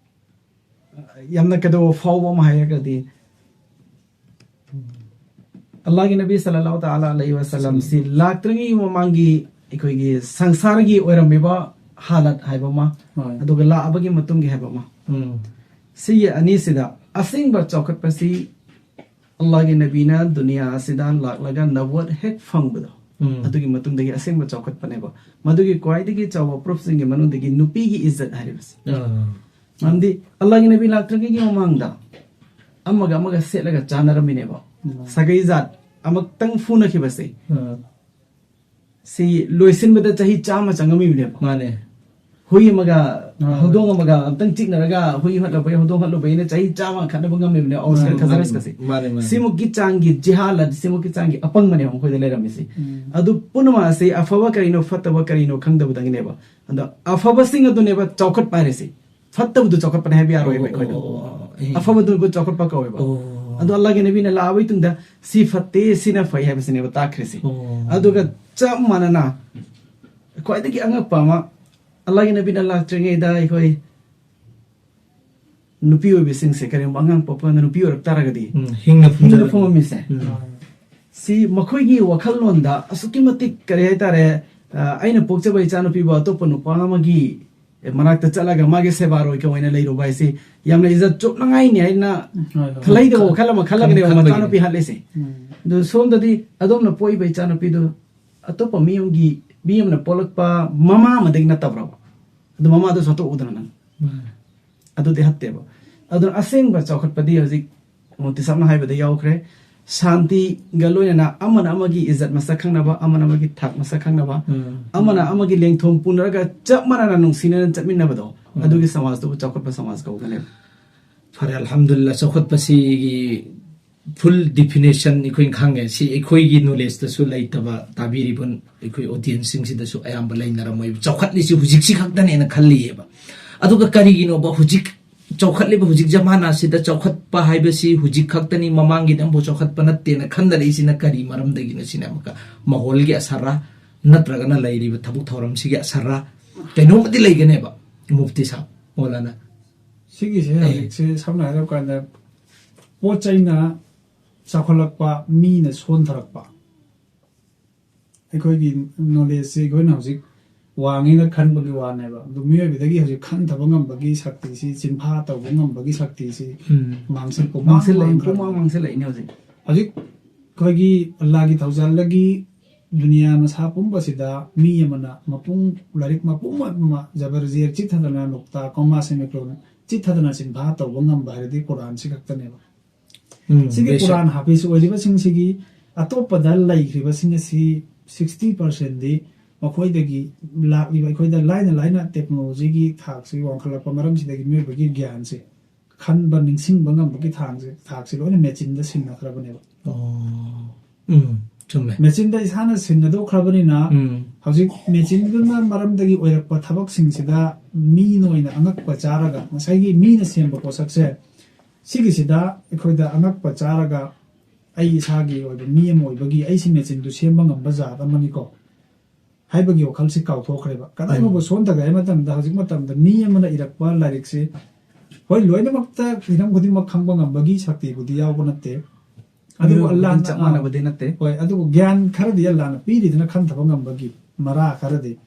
ꯌꯥꯝꯅ ꯀꯩꯗꯧꯕ ꯐꯥꯎꯕ ꯑꯃ ꯍꯥꯏꯔꯒꯗꯤ, ꯑꯜꯂꯥꯍꯒꯤ ꯅꯕꯤ ꯁꯜꯂꯜꯂꯥꯍꯨ ꯇꯥꯂꯥ ꯑꯂꯩꯍꯤ ꯋꯁꯜꯂꯝꯁꯤ ꯂꯥꯛꯇ꯭ꯔꯤꯉꯩꯒꯤ ꯃꯃꯥꯡꯒꯤ ꯑꯩꯈꯣꯏꯒꯤ ꯁꯪꯁꯥꯔꯒꯤ ꯑꯣꯏꯔꯝꯃꯤꯕ ꯍꯥꯂꯠ ꯍꯥꯏꯕ ꯑꯃ, ꯍꯣꯏ꯫ ꯑꯗꯨꯒ ꯂꯥꯛꯑꯕꯒꯤ ꯃꯇꯨꯡꯒꯤ ꯍꯥꯏꯕ ꯑꯃ, ꯎꯝ꯫ ꯁꯤꯒꯤ ꯑꯅꯤꯁꯤꯗ ꯑꯁꯦꯡꯕ ꯆꯥꯎꯈꯠꯄꯁꯤ ꯑꯜꯂꯥꯍꯒꯤ ꯅꯕꯤꯅ ꯗꯨꯅꯤꯌꯥ ꯑꯁꯤꯗ ꯂꯥꯛꯂꯒ ꯅꯕꯨꯋꯠ ꯍꯦꯛ ꯐꯪꯕꯗꯣ, ꯎꯝ꯫ ꯑꯗꯨꯒꯤ ꯃꯇꯨꯡꯗꯒꯤ ꯑꯁꯦꯡꯕ ꯆꯥꯎꯈꯠꯄꯅꯦꯕ꯫ ꯃꯗꯨꯒꯤ ꯈ꯭ꯋꯥꯏꯗꯒꯤ ꯆꯥꯎꯕ ꯄ꯭ꯔꯨꯐꯁꯤꯡꯒꯤ ꯃꯅꯨꯡꯗꯒꯤ ꯅꯨꯄꯤꯒꯤ ꯏꯖꯠ ꯍꯥꯏꯔꯤꯕꯁꯦ꯫ ꯑꯥ꯫ ꯃꯔꯝꯗꯤ ꯑꯜꯂꯥꯍꯒꯤ ꯅꯕꯤ ꯂꯥꯛꯇ꯭ꯔꯤꯉꯩꯒꯤ ꯃꯃꯥꯡꯗ ꯑꯃꯒ ꯑꯃꯒ ꯁꯦꯠꯂꯒ ꯆꯥꯅꯔꯝꯃꯤꯅꯦꯕ꯫ ꯎꯝ꯫ ꯁꯥꯒꯩ ꯖꯥꯠ ꯑꯃꯛꯇꯪ ꯐꯨꯅꯈꯤꯕꯁꯦ, ꯑꯥ꯫ ꯁꯤ ꯂꯣꯏꯁꯤꯟꯕꯗ ꯆꯍꯤ ꯆꯥꯝꯃ ꯆꯪꯉꯝꯃꯤꯕꯅꯦꯕ꯫ ꯃꯥꯅꯦ꯫ ꯍꯨꯏ ꯑꯃꯒ ꯑꯥ꯫ ꯍꯧꯗꯣꯡ ꯑꯃꯒ ꯑꯝꯇꯪ ꯆꯤꯛꯅꯔꯒ ꯍꯨꯏ ꯍꯠꯂꯨꯕꯩ, ꯍꯧꯗꯣꯡ ꯍꯠꯂꯨꯕꯩꯅ ꯆꯍꯤ ꯆꯥꯝꯃ ꯈꯠꯅꯕ ꯉꯝꯃꯤꯕꯅꯦ ꯑꯧꯁꯀ ꯃꯥꯅꯦ, ꯈꯖꯔꯁꯀꯁꯦ꯫ ꯃꯥꯅꯦ, ꯃꯥꯅꯦ꯫ ꯁꯤꯃꯨꯛꯀꯤ ꯆꯥꯡꯒꯤ ꯖꯤꯍꯥꯂꯠ, ꯁꯤꯃꯨꯛꯀꯤ ꯆꯥꯡꯒꯤ ꯑꯄꯪꯕꯅꯦꯕ ꯃꯈꯣꯏꯗ ꯂꯩꯔꯝꯃꯤꯁꯦ꯫ ꯎꯝ꯫ ꯑꯗꯨ ꯄꯨꯝꯅꯃꯛ ꯑꯁꯤ ꯑꯐꯕ ꯀꯔꯤꯅꯣ, ꯐꯠꯇꯕ ꯀꯔꯤꯅꯣ ꯈꯪꯗꯕꯗꯒꯤꯅꯦꯕ꯫ ꯑꯗꯣ ꯑꯐꯕꯁꯤꯡ ꯑꯗꯨꯅꯦꯕ ꯆꯥꯎꯈꯠꯄ ꯍꯥꯏꯔꯤꯁꯦ꯫ ꯐꯠꯇꯕꯗꯨ ꯆꯥꯎꯈꯠꯄꯅꯦ ꯍꯥꯏꯕ ꯌꯥꯔꯣꯏꯕ ꯑꯣ, ꯑꯩꯈꯣꯏꯅ꯫ ꯑꯣ, ꯑꯣ, ꯑꯣ, ꯑꯦ꯫ ꯑꯐꯕꯗꯨꯕꯨ ꯆꯥꯎꯈꯠꯄ ꯀꯧꯋꯦꯕ꯫ ꯑꯣ꯫ ꯑꯗꯣ ꯑꯜꯂꯥꯍꯒꯤ ꯅꯕꯤꯅ ꯂꯥꯛꯑꯕ ꯃꯇꯨꯡꯗ ꯁꯤ ꯐꯠꯇꯦ, ꯁꯤꯅ ꯐꯩ ꯍꯥꯏꯕꯁꯤꯅꯦꯕ ꯇꯥꯛꯈ꯭ꯔꯤꯁꯦ꯫ ꯑꯣ꯫ ꯑꯗꯨꯒ ꯆꯞ ꯃꯥꯟꯅꯅ ꯈ꯭ꯋꯥꯏꯗꯒꯤ ꯑꯉꯛꯄ ꯑꯃ, ꯑꯜꯂꯥꯍꯒꯤ ꯅꯕꯤꯅ ꯂꯥꯛꯇ꯭ꯔꯤꯉꯩꯗ ꯑꯩꯈꯣꯏ ꯅꯨꯄꯤ ꯑꯣꯏꯕꯤꯁꯤꯡꯁꯦ ꯀꯔꯤꯒꯨꯝꯕ ꯑꯉꯥꯡ ꯄꯣꯛꯄ ꯀꯥꯟꯗ ꯅꯨꯄꯤ ꯑꯣꯏꯔꯛ ꯇꯥꯔꯒꯗꯤ ꯎꯝ, ꯍꯤꯡꯅ ꯍꯤꯡꯅ ꯐꯨꯝꯖꯤꯜꯂ-, ꯐꯨꯝꯃꯝꯃꯤꯁꯦ꯫ ꯎꯝ꯫ ꯁꯤ ꯃꯈꯣꯏꯒꯤ ꯋꯥꯈꯜꯂꯣꯟꯗ ꯑꯁꯨꯛꯀꯤ ꯃꯇꯤꯛ ꯀꯔꯤ ꯍꯥꯏꯇꯥꯔꯦ, ꯑ, ꯑꯩꯅ ꯄꯣꯛꯆꯕ ꯏꯆꯥꯅꯨꯄꯤꯕꯨ ꯑꯇꯣꯞꯄ ꯅꯨꯄꯥ ꯑꯃꯒꯤ ꯃꯅꯥꯛꯇ ꯆꯠꯂꯒ ꯃꯥꯒꯤ ꯁꯦꯕꯥꯔꯣꯏꯒ ꯑꯣꯏꯅ ꯂꯩꯔꯨꯕ ꯍꯥꯏꯁꯤ ꯌꯥꯝꯅ ꯏꯖꯠ ꯆꯣꯞꯅꯉꯥꯏꯅꯤ ꯍꯥꯏꯅ ꯍꯣꯏ, ꯍꯣꯏ꯫ ꯈꯜꯂꯩꯗꯕ ꯈꯟ-, ꯋꯥꯈꯜ ꯑꯃ ꯈꯜꯂꯒꯅꯦꯕ ꯈꯟꯕꯒꯤꯅꯦ꯫ ꯃꯆꯥꯅꯨꯄꯤ ꯍꯥꯠꯂꯤꯁꯦ꯫ ꯎꯝ꯫ ꯑꯗꯨ ꯁꯣꯝꯗꯗꯤ ꯑꯗꯣꯝꯅ ꯄꯣꯛꯏꯕ ꯏꯆꯥꯅꯨꯄꯤꯗꯨ ꯑꯇꯣꯞꯄ ꯃꯤ ꯑꯃꯒꯤ, ꯃꯤ ꯑꯃꯅ ꯄꯣꯛꯂꯛꯄ ꯃꯃꯥ ꯑꯃꯗꯒꯤ ꯅꯠꯇꯕ꯭ꯔꯕ? ꯑꯗꯨ ꯃꯃꯥꯗꯨꯁꯨ ꯍꯥꯠꯇꯣꯛꯎꯗꯅ ꯅꯪ꯫ ꯃꯥꯅꯦ꯫ ꯑꯗꯨꯗꯤ ꯍꯠꯇꯦꯕ꯫ ꯑꯗꯨꯅ ꯑꯁꯦꯡꯕ ꯆꯥꯎꯈꯠꯄꯗꯤ ꯍꯧꯖꯤꯛ ꯃꯨꯐꯇꯤ ꯁꯥꯍꯕꯅ ꯍꯥꯏꯕꯗ ꯌꯥꯎꯈ꯭ꯔꯦ꯫ ꯁꯥꯟꯇꯤꯒ ꯂꯣꯏꯅꯅ ꯑꯃꯅ ꯑꯃꯒꯤ ꯏꯖꯠ ꯃꯁꯛ ꯈꯪꯅꯕ, ꯑꯃꯅ ꯑꯃꯒꯤ ꯊꯥꯛ ꯃꯁꯛ ꯈꯪꯅꯕ, ꯎꯝ. ꯑꯃꯅ ꯑꯃꯒꯤ ꯂꯦꯡꯊꯣꯝ ꯄꯨꯅꯔꯒ ꯆꯞ ꯃꯥꯟꯅꯅ ꯅꯨꯡꯁꯤꯅꯅ ꯆꯠꯃꯤꯟꯅꯕꯗꯣ, ꯎꯝ. ꯑꯗꯨꯒꯤ ꯁꯃꯥꯖꯇꯨꯕꯨ ꯆꯥꯎꯈꯠꯄ ꯁꯃꯥꯖ ꯀꯧꯒꯅꯦꯕ꯫ ꯐꯔꯦ, ꯑꯜꯍꯝꯗꯨꯂꯤꯜꯂꯥ, ꯆꯥꯎꯈꯠꯄꯁꯤꯒꯤ ꯐꯨꯜ ꯗꯤꯐꯤꯅꯦꯁꯟ ꯑꯩꯈꯣꯏꯅ ꯈꯪꯉꯦ꯫ ꯁꯤ ꯑꯩꯈꯣꯏꯒꯤ ꯅꯣꯂꯦꯖꯇꯁꯨ ꯂꯩꯇꯕ, ꯇꯥꯕꯤꯔꯤꯕ ꯑꯩꯈꯣꯏ ꯑꯣꯗꯤꯌꯦꯟꯁꯁꯤꯡꯁꯤꯗꯁꯨ ꯑꯌꯥꯝꯕ ꯂꯩꯅꯔꯝꯃꯣꯏꯕ꯫ ꯆꯥꯎꯈꯠꯂꯤꯁꯤ ꯍꯧꯖꯤꯛꯁꯤ ꯈꯛꯇꯅꯦꯅ ꯈꯜꯂꯤꯑꯕ꯫ ꯑꯗꯨꯒ ꯀꯔꯤꯒꯤꯅꯣꯕ ꯍꯧꯖꯤꯛ ꯆꯥꯎꯈꯠꯂꯤꯕ ꯍꯧꯖꯤꯛ ꯖꯃꯥꯅꯥꯁꯤꯗ ꯆꯥꯎꯈꯠꯄ ꯍꯥꯏꯕꯁꯤ ꯍꯧꯖꯤꯛ ꯈꯛꯇꯅꯤ, ꯃꯃꯥꯡꯒꯤꯗꯤ ꯑꯃꯐꯥꯎ ꯆꯥꯎꯈꯠꯄ ꯅꯠꯇꯦꯅ ꯈꯟꯅꯔꯛꯏꯁꯤꯅ ꯀꯔꯤ ꯃꯔꯝꯗꯒꯤꯅꯣ? ꯁꯤꯅ ꯑꯃꯨꯛꯀ ꯃꯥꯍꯣꯜꯒꯤ ꯑꯁꯔꯥ ꯅꯠꯇ꯭ꯔꯒꯅ ꯂꯩꯔꯤꯕ ꯊꯕꯛ ꯊꯧꯔꯝꯁꯤꯒꯤ ꯑꯁꯔꯥ ꯀꯩꯅꯣꯝꯃꯗꯤ ꯂꯩꯒꯅꯦꯕ, ꯃꯨꯐꯇꯤ ꯁꯥꯍꯕ, ꯃꯧꯂꯥꯅꯥ꯫ ꯁꯤꯒꯤꯁꯦ ꯍꯧꯖꯤꯛꯁꯦ ꯁꯝꯅ ꯍꯥꯏꯔꯕ ꯀꯥꯟꯗ ꯄꯣꯠ ꯆꯩꯅ ꯆꯥꯎꯈꯠꯂꯛꯄ, ꯃꯤꯅ ꯁꯣꯟꯊꯔꯛꯄ, ꯑꯩꯈꯣꯏꯒꯤ ꯅꯣꯂꯦꯖꯁꯦ ꯑꯩꯈꯣꯏꯅ ꯍꯧꯖꯤꯛ ꯋꯥꯡꯉꯦꯅ ꯈꯟꯕꯒꯤ ꯋꯥꯅꯦꯕ꯫ ꯑꯗꯨ ꯃꯤꯑꯣꯏꯕꯗꯒꯤ ꯍꯧꯖꯤꯛ ꯈꯟꯊꯕ ꯉꯝꯕꯒꯤ ꯁꯛꯇꯤꯁꯤ, ꯆꯤꯟꯐꯥ ꯇꯧꯕ ꯉꯝꯕꯒꯤ ꯁꯛꯇꯤꯁꯤ ꯎꯝ. ꯃꯥꯡꯁꯤꯜ ꯄꯨꯡꯃꯥꯡ ꯃꯥꯡꯁꯤꯜꯂꯛꯏ, ꯃꯥꯡꯈ꯭ꯔꯕꯅꯤ꯫ ꯄꯨꯡꯃꯥꯡ ꯃꯥꯡꯁꯤꯜꯂꯛꯏꯅꯦ ꯍꯧꯖꯤꯛ꯫ ꯍꯧꯖꯤꯛ ꯑꯩꯈꯣꯏꯒꯤ ꯑꯜꯂꯥꯒꯤ ꯊꯧꯖꯥꯜꯗꯒꯤ ꯗꯨꯅꯤꯌꯥ ꯃꯁꯥ ꯄꯨꯝꯕꯁꯤꯗ ꯃꯤ ꯑꯃꯅ ꯃꯄꯨꯡ, ꯂꯥꯏꯔꯤꯛ ꯃꯄꯨꯝ ꯑꯃ ꯖꯕꯔ ꯖꯦꯔ ꯆꯤꯠꯊꯗꯅ, ꯅꯨꯛꯇꯥ, ꯀꯣꯃꯥ, ꯁꯦꯃꯤꯀꯣꯂꯟ ꯆꯤꯠꯊꯗꯅ ꯆꯤꯟꯐꯥ ꯇꯧꯕ ꯉꯝꯕ ꯍꯥꯏꯔꯗꯤ ꯀꯨꯔꯥꯟꯁꯤ ꯈꯛꯇꯅꯦꯕ꯫ ꯎꯝ, ꯁꯤꯒꯤ ꯕꯦꯁꯛ꯫ ꯀꯨꯔꯥꯟ ꯍꯥꯐꯤꯖ ꯑꯣꯏꯔꯤꯕꯁꯤꯡꯁꯤꯒꯤ ꯑꯇꯣꯞꯄꯗ ꯂꯩꯈ꯭ꯔꯤꯕꯁꯤꯡ ꯑꯁꯤ ꯁꯤꯛꯁꯇꯤ ꯄꯥꯔꯁꯦꯟꯗꯤ ꯃꯈꯣꯏꯗꯒꯤ ꯂꯥꯛꯂꯤꯕ, ꯑꯩꯈꯣꯏꯗ ꯂꯥꯏꯅ ꯂꯥꯏꯅ ꯇꯦꯛꯅꯣꯂꯣꯖꯤꯒꯤ ꯊꯥꯛꯁꯤ ꯋꯥꯡꯈꯠꯂꯛꯄ ꯃꯔꯝꯁꯤꯗꯒꯤ ꯃꯤꯑꯣꯏꯕꯒꯤ ꯒ꯭ꯌꯥꯟꯁꯦ ꯈꯟꯕ, ꯅꯤꯡꯁꯤꯡꯕ ꯉꯝꯕꯒꯤ ꯊꯥꯛꯁꯦ, ꯊꯥꯛꯁꯦ ꯂꯣꯏꯅ ꯃꯦꯆꯤꯟꯗ ꯁꯤꯟꯅꯈ꯭ꯔꯕꯅꯦꯕ꯫ ꯑꯣ. ꯎꯝ, ꯆꯨꯝꯃꯦ. ꯃꯦꯆꯤꯟꯗ ꯏꯁꯥꯅ ꯁꯤꯟꯅꯗꯣꯛꯈ꯭ꯔꯕꯅꯤꯅ, ꯎꯝ. ꯍꯧꯖꯤꯛ ꯃꯦꯆꯤꯟꯗꯨꯅ ꯃꯔꯝꯗꯒꯤ ꯑꯣꯏꯔꯛꯄ ꯊꯕꯛꯁꯤꯡꯁꯤꯗ ꯃꯤꯅ ꯑꯣꯏꯅ ꯑꯉꯛꯄ ꯆꯥꯔꯒ, ꯉꯁꯥꯏꯒꯤ ꯃꯤꯅ ꯁꯦꯝꯕ ꯄꯣꯠꯁꯛꯁꯦ, ꯁꯤꯒꯤꯁꯤꯗ ꯑꯩꯈꯣꯏꯗ ꯑꯉꯛꯄ ꯆꯥꯔꯒ, ꯑꯩ ꯏꯁꯥꯒꯤ ꯑꯣꯏꯕ ꯃꯤ ꯑꯃ ꯑꯣꯏꯕꯒꯤ ꯑꯩꯁꯤ ꯃꯦꯆꯤꯟꯗꯨ ꯁꯦꯝꯕ ꯉꯝꯕ ꯖꯥꯠ ꯑꯃꯅꯤꯀꯣ ꯍꯥꯏꯕꯒꯤ ꯋꯥꯈꯜꯁꯤ ꯀꯥꯎꯊꯣꯛꯈ꯭ꯔꯦꯕ꯫ ꯀꯗꯥꯏ ꯐꯥꯎꯕ ꯁꯣꯟꯊꯒꯦ ꯍꯥꯏꯕ ꯃꯇꯝꯗ, ꯍꯧꯖꯤꯛ ꯃꯇꯝꯗ ꯃꯤ ꯑꯃꯅ ꯏꯔꯛꯄ ꯂꯥꯏꯔꯤꯛꯁꯤ, ꯍꯣꯏ, ꯂꯣꯏꯅꯃꯛꯇ ꯍꯤꯔꯝ ꯈꯨꯗꯤꯡꯃꯛ ꯈꯪꯕ ꯉꯝꯕꯒꯤ ꯁꯛꯇꯤꯕꯨꯗꯤ ꯌꯥꯎꯕ ꯅꯠꯇꯦ, ꯑꯗꯨꯕꯨ ꯃꯤꯑꯣꯏꯕ ꯑꯜꯂꯥꯅ, ꯈꯨꯗꯤꯡ ꯆꯞ ꯃꯥꯟꯅꯕꯗꯤ ꯅꯠꯇꯦ꯫ ꯍꯣꯏ, ꯑꯗꯨꯕꯨ ꯒ꯭ꯌꯥꯟ ꯈꯔꯗꯤ ꯑꯜꯂꯥꯅ ꯄꯤꯔꯤꯗꯅ, ꯈꯟꯊꯕ ꯉꯝꯕꯒꯤ ꯃꯔꯥ ꯈꯔꯗꯤ꯫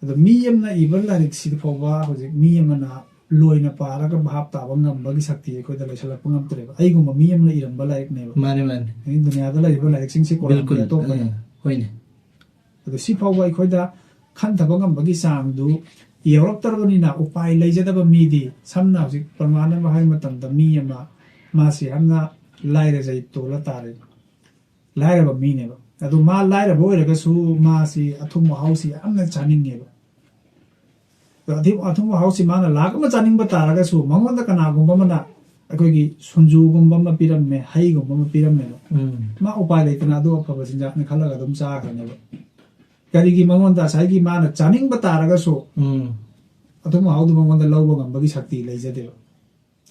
ꯑꯗꯣ ꯃꯤ ꯑꯃꯅ ꯏꯕ ꯂꯥꯏꯔꯤꯛꯁꯤꯗ ꯐꯥꯎꯕ ꯍꯧꯖꯤꯛ ꯃꯤ ꯑꯃꯅ ꯂꯣꯏꯅ ꯄꯥꯔꯒ ꯚꯥꯞ ꯇꯥꯕ ꯉꯝꯕꯒꯤ ꯁꯛꯇꯤ ꯑꯩꯈꯣꯏꯗ ꯂꯩꯁꯜꯂꯛꯄ ꯉꯝꯗ꯭ꯔꯦꯕ꯫ ꯑꯩꯒꯨꯝꯕ ꯃꯤ ꯑꯃꯅ ꯏꯔꯝꯕ ꯂꯥꯏꯔꯤꯛꯅꯦꯕ꯫ ꯃꯥꯅꯦ, ꯃꯥꯅꯦ. ꯍꯧꯖꯤꯛ ꯗꯨꯅꯤꯌꯥꯗ ꯂꯩꯔꯤꯕ ꯂꯥꯏꯔꯤꯛꯁꯤꯡꯁꯤ ꯀꯣꯔꯥꯟꯒꯤ ꯕꯤꯜꯀꯨꯜ. ꯑꯇꯣꯞꯄꯅꯦ꯫ ꯑ, ꯍꯣꯏꯅꯦ. ꯑꯗꯣ ꯁꯤ ꯐꯥꯎꯕ ꯑꯩꯈꯣꯏꯗ ꯈꯟꯊꯕ ꯉꯝꯕꯒꯤ ꯆꯥꯡꯗꯨ ꯌꯧꯔꯛꯇ꯭ꯔꯕꯅꯤꯅ, ꯎꯄꯥꯏ ꯂꯩꯖꯗꯕ ꯃꯤꯗꯤ, ꯁꯝꯅ ꯍꯧꯖꯤꯛ ꯄ꯭ꯔꯃꯥꯟ ꯑꯃ ꯍꯥꯏꯕ ꯃꯇꯝꯗ, ꯃꯤ ꯑꯃ, ꯃꯥꯁꯤ ꯌꯥꯝꯅ ꯂꯥꯏꯔꯖꯩ ꯇꯣꯜꯂ ꯇꯥꯔꯦ꯫ ꯂꯥꯏꯔꯕ ꯃꯤꯅꯦꯕ꯫ ꯑꯗꯨ ꯃꯥ ꯂꯥꯏꯔꯕ ꯑꯣꯏꯔꯒꯁꯨ ꯃꯥꯁꯤ ꯑꯊꯨꯝ ꯑꯍꯥꯎꯁꯤ ꯌꯥꯝꯅ ꯆꯥꯅꯤꯡꯉꯦꯕ꯫ ꯑꯗꯣ ꯑꯊꯨꯝ, ꯑꯊꯨꯝ ꯑꯍꯥꯎꯁꯤ ꯃꯥꯅ ꯂꯥꯛ ꯑꯃ ꯆꯥꯅꯤꯡꯕ ꯇꯥꯔꯒꯁꯨ ꯃꯉꯣꯟꯗ ꯀꯅꯥꯒꯨꯝꯕ ꯑꯃꯅ ꯑꯩꯈꯣꯏꯒꯤ ꯁꯨꯟꯖꯨꯒꯨꯝꯕ ꯑꯃ ꯄꯤꯔꯝꯃꯦ, ꯍꯩꯒꯨꯝꯕ ꯑꯃ ꯄꯤꯔꯝꯃꯦꯕ꯫ ꯎꯝ꯫ ꯃꯥ ꯎꯄꯥꯏ ꯂꯩꯇꯅ ꯑꯗꯨ ꯑꯐꯕ ꯆꯤꯟꯖꯥꯛꯅꯤ ꯈꯜꯂꯒ ꯑꯗꯨꯝ ꯆꯥꯈ꯭ꯔꯅꯦꯕ꯫ ꯀꯔꯤꯒꯤ? ꯃꯉꯣꯟꯗ ꯉꯁꯥꯏꯒꯤ ꯃꯥꯅ ꯆꯥꯅꯤꯡꯕ ꯇꯥꯔꯒꯁꯨ ꯎꯝ꯫ ꯑꯊꯨꯝ ꯑꯍꯥꯎꯗꯨ ꯃꯉꯣꯟꯗ ꯂꯧꯕ ꯉꯝꯕꯒꯤ ꯁꯛꯇꯤ ꯂꯩꯖꯗꯦꯕ꯫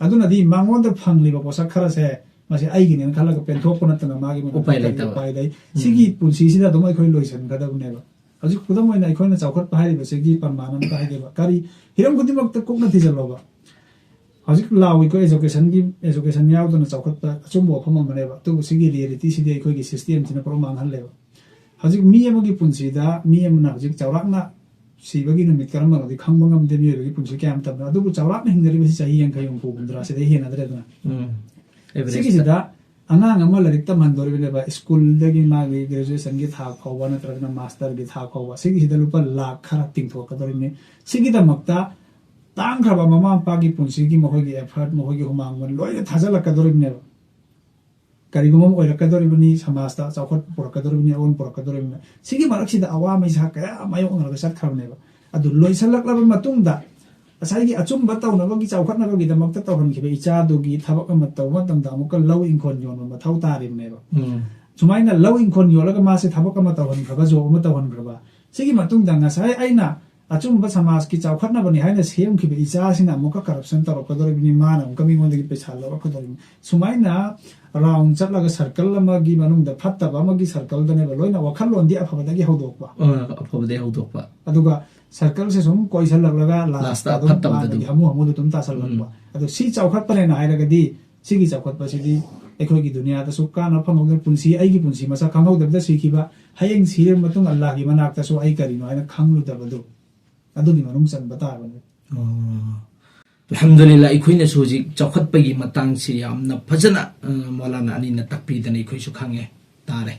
ꯑꯗꯨꯅꯗꯤ ꯃꯉꯣꯟꯗ ꯐꯪꯂꯤꯕ ꯄꯣꯠꯁꯛ ꯈꯔꯁꯦ, ꯃꯁꯤ ꯑꯩꯒꯤꯅꯦꯅ ꯈꯜꯂꯒ ꯄꯦꯟꯊꯣꯛꯄ ꯅꯠꯇꯅ ꯃꯥꯒꯤ ꯃꯅꯥꯛꯇ ꯎꯄꯥꯏ ꯀꯔꯤ ꯂꯩꯇꯕ꯫ ꯎꯄꯥꯏ ꯂꯩ? ꯎꯝ꯫ ꯁꯤꯒꯤ ꯄꯨꯟꯁꯤꯁꯤꯗ ꯑꯗꯨꯝ ꯑꯩꯈꯣꯏ ꯂꯣꯏꯁꯤꯟꯒꯗꯕꯅꯦꯕ꯫ ꯍꯧꯖꯤꯛ ꯈꯨꯗꯝ ꯑꯣꯏꯅ ꯑꯩꯈꯣꯏꯅ ꯆꯥꯎꯈꯠꯄ ꯍꯥꯏꯔꯤꯕꯁꯤꯒꯤ ꯄ꯭ꯔꯃꯥꯟ ꯑꯃꯇ ꯍꯥꯏꯒꯦꯕ꯫ ꯀꯔꯤ ꯍꯤꯔꯝ ꯈꯨꯗꯤꯡꯃꯛꯇ ꯀꯨꯞꯅ ꯊꯤꯖꯤꯜꯂꯣꯕ꯫ ꯍꯧꯖꯤꯛ ꯂꯥꯎꯏꯀꯣ, educationꯒꯤ, education ꯌꯥꯎꯗꯅ ꯆꯥꯎꯈꯠꯄ ꯑꯆꯨꯝꯕ ꯋꯥꯐꯝ ꯑꯃꯅꯦꯕ꯫ ꯑꯗꯨꯕꯨ ꯁꯤꯒꯤ realityꯁꯤꯗꯤ ꯑꯩꯈꯣꯏꯒꯤ systemꯁꯤꯅ ꯄꯨꯔꯥ ꯃꯥꯡꯍꯜꯂꯦꯕ꯫ ꯍꯧꯖꯤꯛ ꯃꯤ ꯑꯃꯒꯤ ꯄꯨꯟꯁꯤꯗ, ꯃꯤ ꯑꯃꯅ ꯍꯧꯖꯤꯛ ꯆꯥꯎꯔꯥꯛꯅ ꯁꯤꯕꯒꯤ ꯅꯨꯃꯤꯠ ꯀꯔꯝꯕꯅꯣꯗꯤ ꯈꯪꯕ ꯉꯝꯗꯦ, ꯃꯤꯑꯣꯏꯕꯒꯤ ꯄꯨꯟꯁꯤ ꯀꯌꯥꯝ ꯇꯝꯕꯅꯣ꯫ ꯑꯗꯨꯕꯨ ꯆꯥꯎꯔꯥꯛꯅ ꯍꯤꯡꯅꯔꯤꯕꯁꯤ ꯆꯍꯤ ꯌꯥꯡꯈꯩ, ꯍꯨꯝꯐꯨ, ꯍꯨꯝꯗ꯭ꯔꯥ, ꯁꯤꯗꯩ ꯍꯦꯟꯅꯗ꯭ꯔꯦꯗꯅ꯫ ꯎꯝ꯫ Averageꯇ꯫ ꯁꯤꯒꯤꯁꯤꯗ ꯑꯉꯥꯡ ꯑꯃ ꯂꯥꯏꯔꯤꯛ ꯇꯝꯍꯟꯗꯣꯔꯤꯕꯅꯦꯕ, schoolꯗꯒꯤ ꯃꯥꯒꯤ graduationꯒꯤ ꯊꯥꯛ ꯐꯥꯎꯕ ꯅꯠꯇ꯭ꯔꯒꯅ masterꯒꯤ ꯊꯥꯛ ꯐꯥꯎꯕ, ꯁꯤꯒꯤꯁꯤꯗ ꯂꯨꯄꯥ ꯂꯥꯛ ꯈꯔ ꯇꯤꯡꯊꯣꯛꯀꯗꯧꯔꯤꯕꯅꯤ꯫ ꯁꯤꯒꯤꯗꯃꯛꯇ ꯇꯥꯡꯈ꯭ꯔꯕ ꯃꯃꯥ ꯃꯄꯥꯒꯤ ꯄꯨꯟꯁꯤꯒꯤ ꯃꯈꯣꯏꯒꯤ effort, ꯃꯈꯣꯏꯒꯤ ꯍꯨꯃꯥꯡ ꯃꯃꯜ ꯂꯣꯏꯅ ꯊꯥꯖꯤꯜꯂꯛꯀꯗꯧꯔꯤꯕꯅꯦꯕ꯫ ꯀꯔꯤꯒꯨꯝꯕ ꯑꯃ ꯑꯣꯏꯔꯛꯀꯗꯧꯔꯤꯕꯅꯤ, ꯁꯃꯥꯖꯇ ꯆꯥꯎꯈꯠꯄ ꯄꯨꯔꯛꯀꯗꯧꯔꯤꯕꯅꯤ, ꯑꯑꯣꯟꯕ ꯄꯨꯔꯛꯀꯗꯧꯔꯤꯕꯅꯤ꯫ ꯁꯤꯒꯤ ꯃꯔꯛꯁꯤꯗ ꯑꯋꯥ ꯃꯩꯁꯥ ꯀꯌꯥ ꯃꯥꯌꯣꯛꯅꯔꯒ ꯆꯠꯈ꯭ꯔꯕꯅꯦꯕ꯫ ꯑꯗꯨ ꯂꯣꯏꯁꯤꯜꯂꯛꯂꯕ ꯃꯇꯨꯡꯗ ꯉꯁꯥꯏꯒꯤ ꯑꯆꯨꯝꯕ ꯇꯧꯅꯕꯒꯤ, ꯆꯥꯎꯈꯠꯅꯕꯒꯤꯗꯃꯛꯇ ꯇꯧꯍꯟꯈꯤꯕ ꯏꯆꯥꯗꯨꯒꯤ ꯊꯕꯛ ꯑꯃ ꯇꯧꯕ ꯃꯇꯝꯗ ꯑꯃꯨꯛꯀ ꯂꯧ ꯏꯪꯈꯣꯜ ꯌꯣꯟꯕ ꯃꯊꯧ ꯇꯥꯔꯤꯕꯅꯦꯕ꯫ ꯎꯝ꯫ ꯁꯨꯃꯥꯏꯅ ꯂꯧ ꯏꯪꯈꯣꯜ ꯌꯣꯜꯂꯒ ꯃꯥꯁꯦ ꯊꯕꯛ ꯑꯃ ꯇꯧꯍꯟꯈ꯭ꯔꯕ, job ꯑꯃ ꯇꯧꯍꯟꯈ꯭ꯔꯕ, ꯁꯤꯒꯤ ꯃꯇꯨꯡꯗ ꯉꯁꯥꯏ ꯑꯩꯅ ꯑꯆꯨꯝꯕ ꯁꯃꯥꯖꯀꯤ ꯆꯥꯎꯈꯠꯅꯕꯅꯤ ꯍꯥꯏꯅ ꯁꯦꯝꯈꯤꯕ ꯏꯆꯥꯁꯤꯅ ꯑꯃꯨꯛꯀ corruption ꯇꯧꯔꯛꯀꯗꯧꯔꯤꯕꯅꯤ, ꯃꯥꯅ ꯑꯃꯨꯛꯀ ꯃꯤꯉꯣꯟꯗꯒꯤ ꯄꯩꯁꯥ ꯂꯧꯔꯛꯀꯗꯧꯔꯤꯕꯅꯤ꯫ ꯁꯨꯃꯥꯏꯅ round ꯆꯠꯂꯒ circle ꯑꯃꯒꯤ ꯃꯅꯨꯡꯗ ꯐꯠꯇꯕ ꯑꯃꯒꯤ circleꯗꯅꯦꯕ ꯂꯣꯏꯅ ꯋꯥꯈꯜꯂꯣꯟꯗꯤ ꯑꯐꯕꯗꯒꯤ ꯍꯧꯗꯣꯛꯄ꯫ ꯑ, ꯑꯐꯕꯗꯒꯤ ꯍꯧꯗꯣꯛꯄ꯫ ꯑꯗꯨꯒ circleꯁꯦ ꯁꯨꯝ ꯀꯣꯏꯁꯜꯂꯛꯂꯒ lastꯇ lastꯇ ꯑꯗꯨꯝ ꯐꯠꯇꯕꯗ ꯃꯥꯒꯤ ꯑꯗꯨꯝ꯫ ꯍꯥꯃꯨ ꯍꯥꯃꯨꯗ ꯑꯗꯨꯝ ꯇꯥꯁꯜꯂꯛꯄ꯫ ꯎꯝ꯫ ꯑꯗꯣ ꯁꯤ ꯆꯥꯎꯈꯠꯄꯅꯦꯅ ꯍꯥꯏꯔꯒꯗꯤ ꯁꯤꯒꯤ ꯆꯥꯎꯈꯠꯄꯁꯤꯗꯤ ꯑꯩꯈꯣꯏꯒꯤ ꯗꯨꯅꯤꯌꯥꯗꯁꯨ ꯀꯥꯟꯅꯕ ꯐꯪꯍꯧꯗꯅ ꯄꯨꯟꯁꯤ, ꯑꯩꯒꯤ ꯄꯨꯟꯁꯤ ꯃꯁꯛ ꯈꯪꯍꯧꯗꯕꯗ ꯁꯤꯈꯤꯕ, ꯍꯌꯦꯡ ꯁꯤꯔꯕ ꯃꯇꯨꯡ ꯑꯜꯂꯥꯍꯒꯤ ꯃꯅꯥꯛꯇꯁꯨ ꯑꯩ ꯀꯔꯤꯅꯣ ꯍꯥꯏꯅ ꯈꯪꯂꯨꯗꯕꯗꯨ ꯑꯗꯨꯒꯤ ꯃꯅꯨꯡ ꯆꯟꯕ ꯇꯥꯕꯅꯤ꯫ ꯑꯣ꯫ ꯑꯜꯍꯝꯗꯨꯂꯤꯜꯂꯥ, ꯑꯩꯈꯣꯏꯅꯁꯨ ꯍꯧꯖꯤꯛ ꯆꯥꯎꯈꯠꯄꯒꯤ ꯃꯇꯥꯡꯁꯤ ꯌꯥꯝꯅ ꯐꯖꯅ, ꯑ, ꯃꯧꯂꯥꯅꯥ ꯑꯅꯤꯅ ꯇꯥꯛꯄꯤꯗꯅ ꯑꯩꯈꯣꯏꯁꯨ ꯈꯪꯉꯦ, ꯇꯥꯔꯦ꯫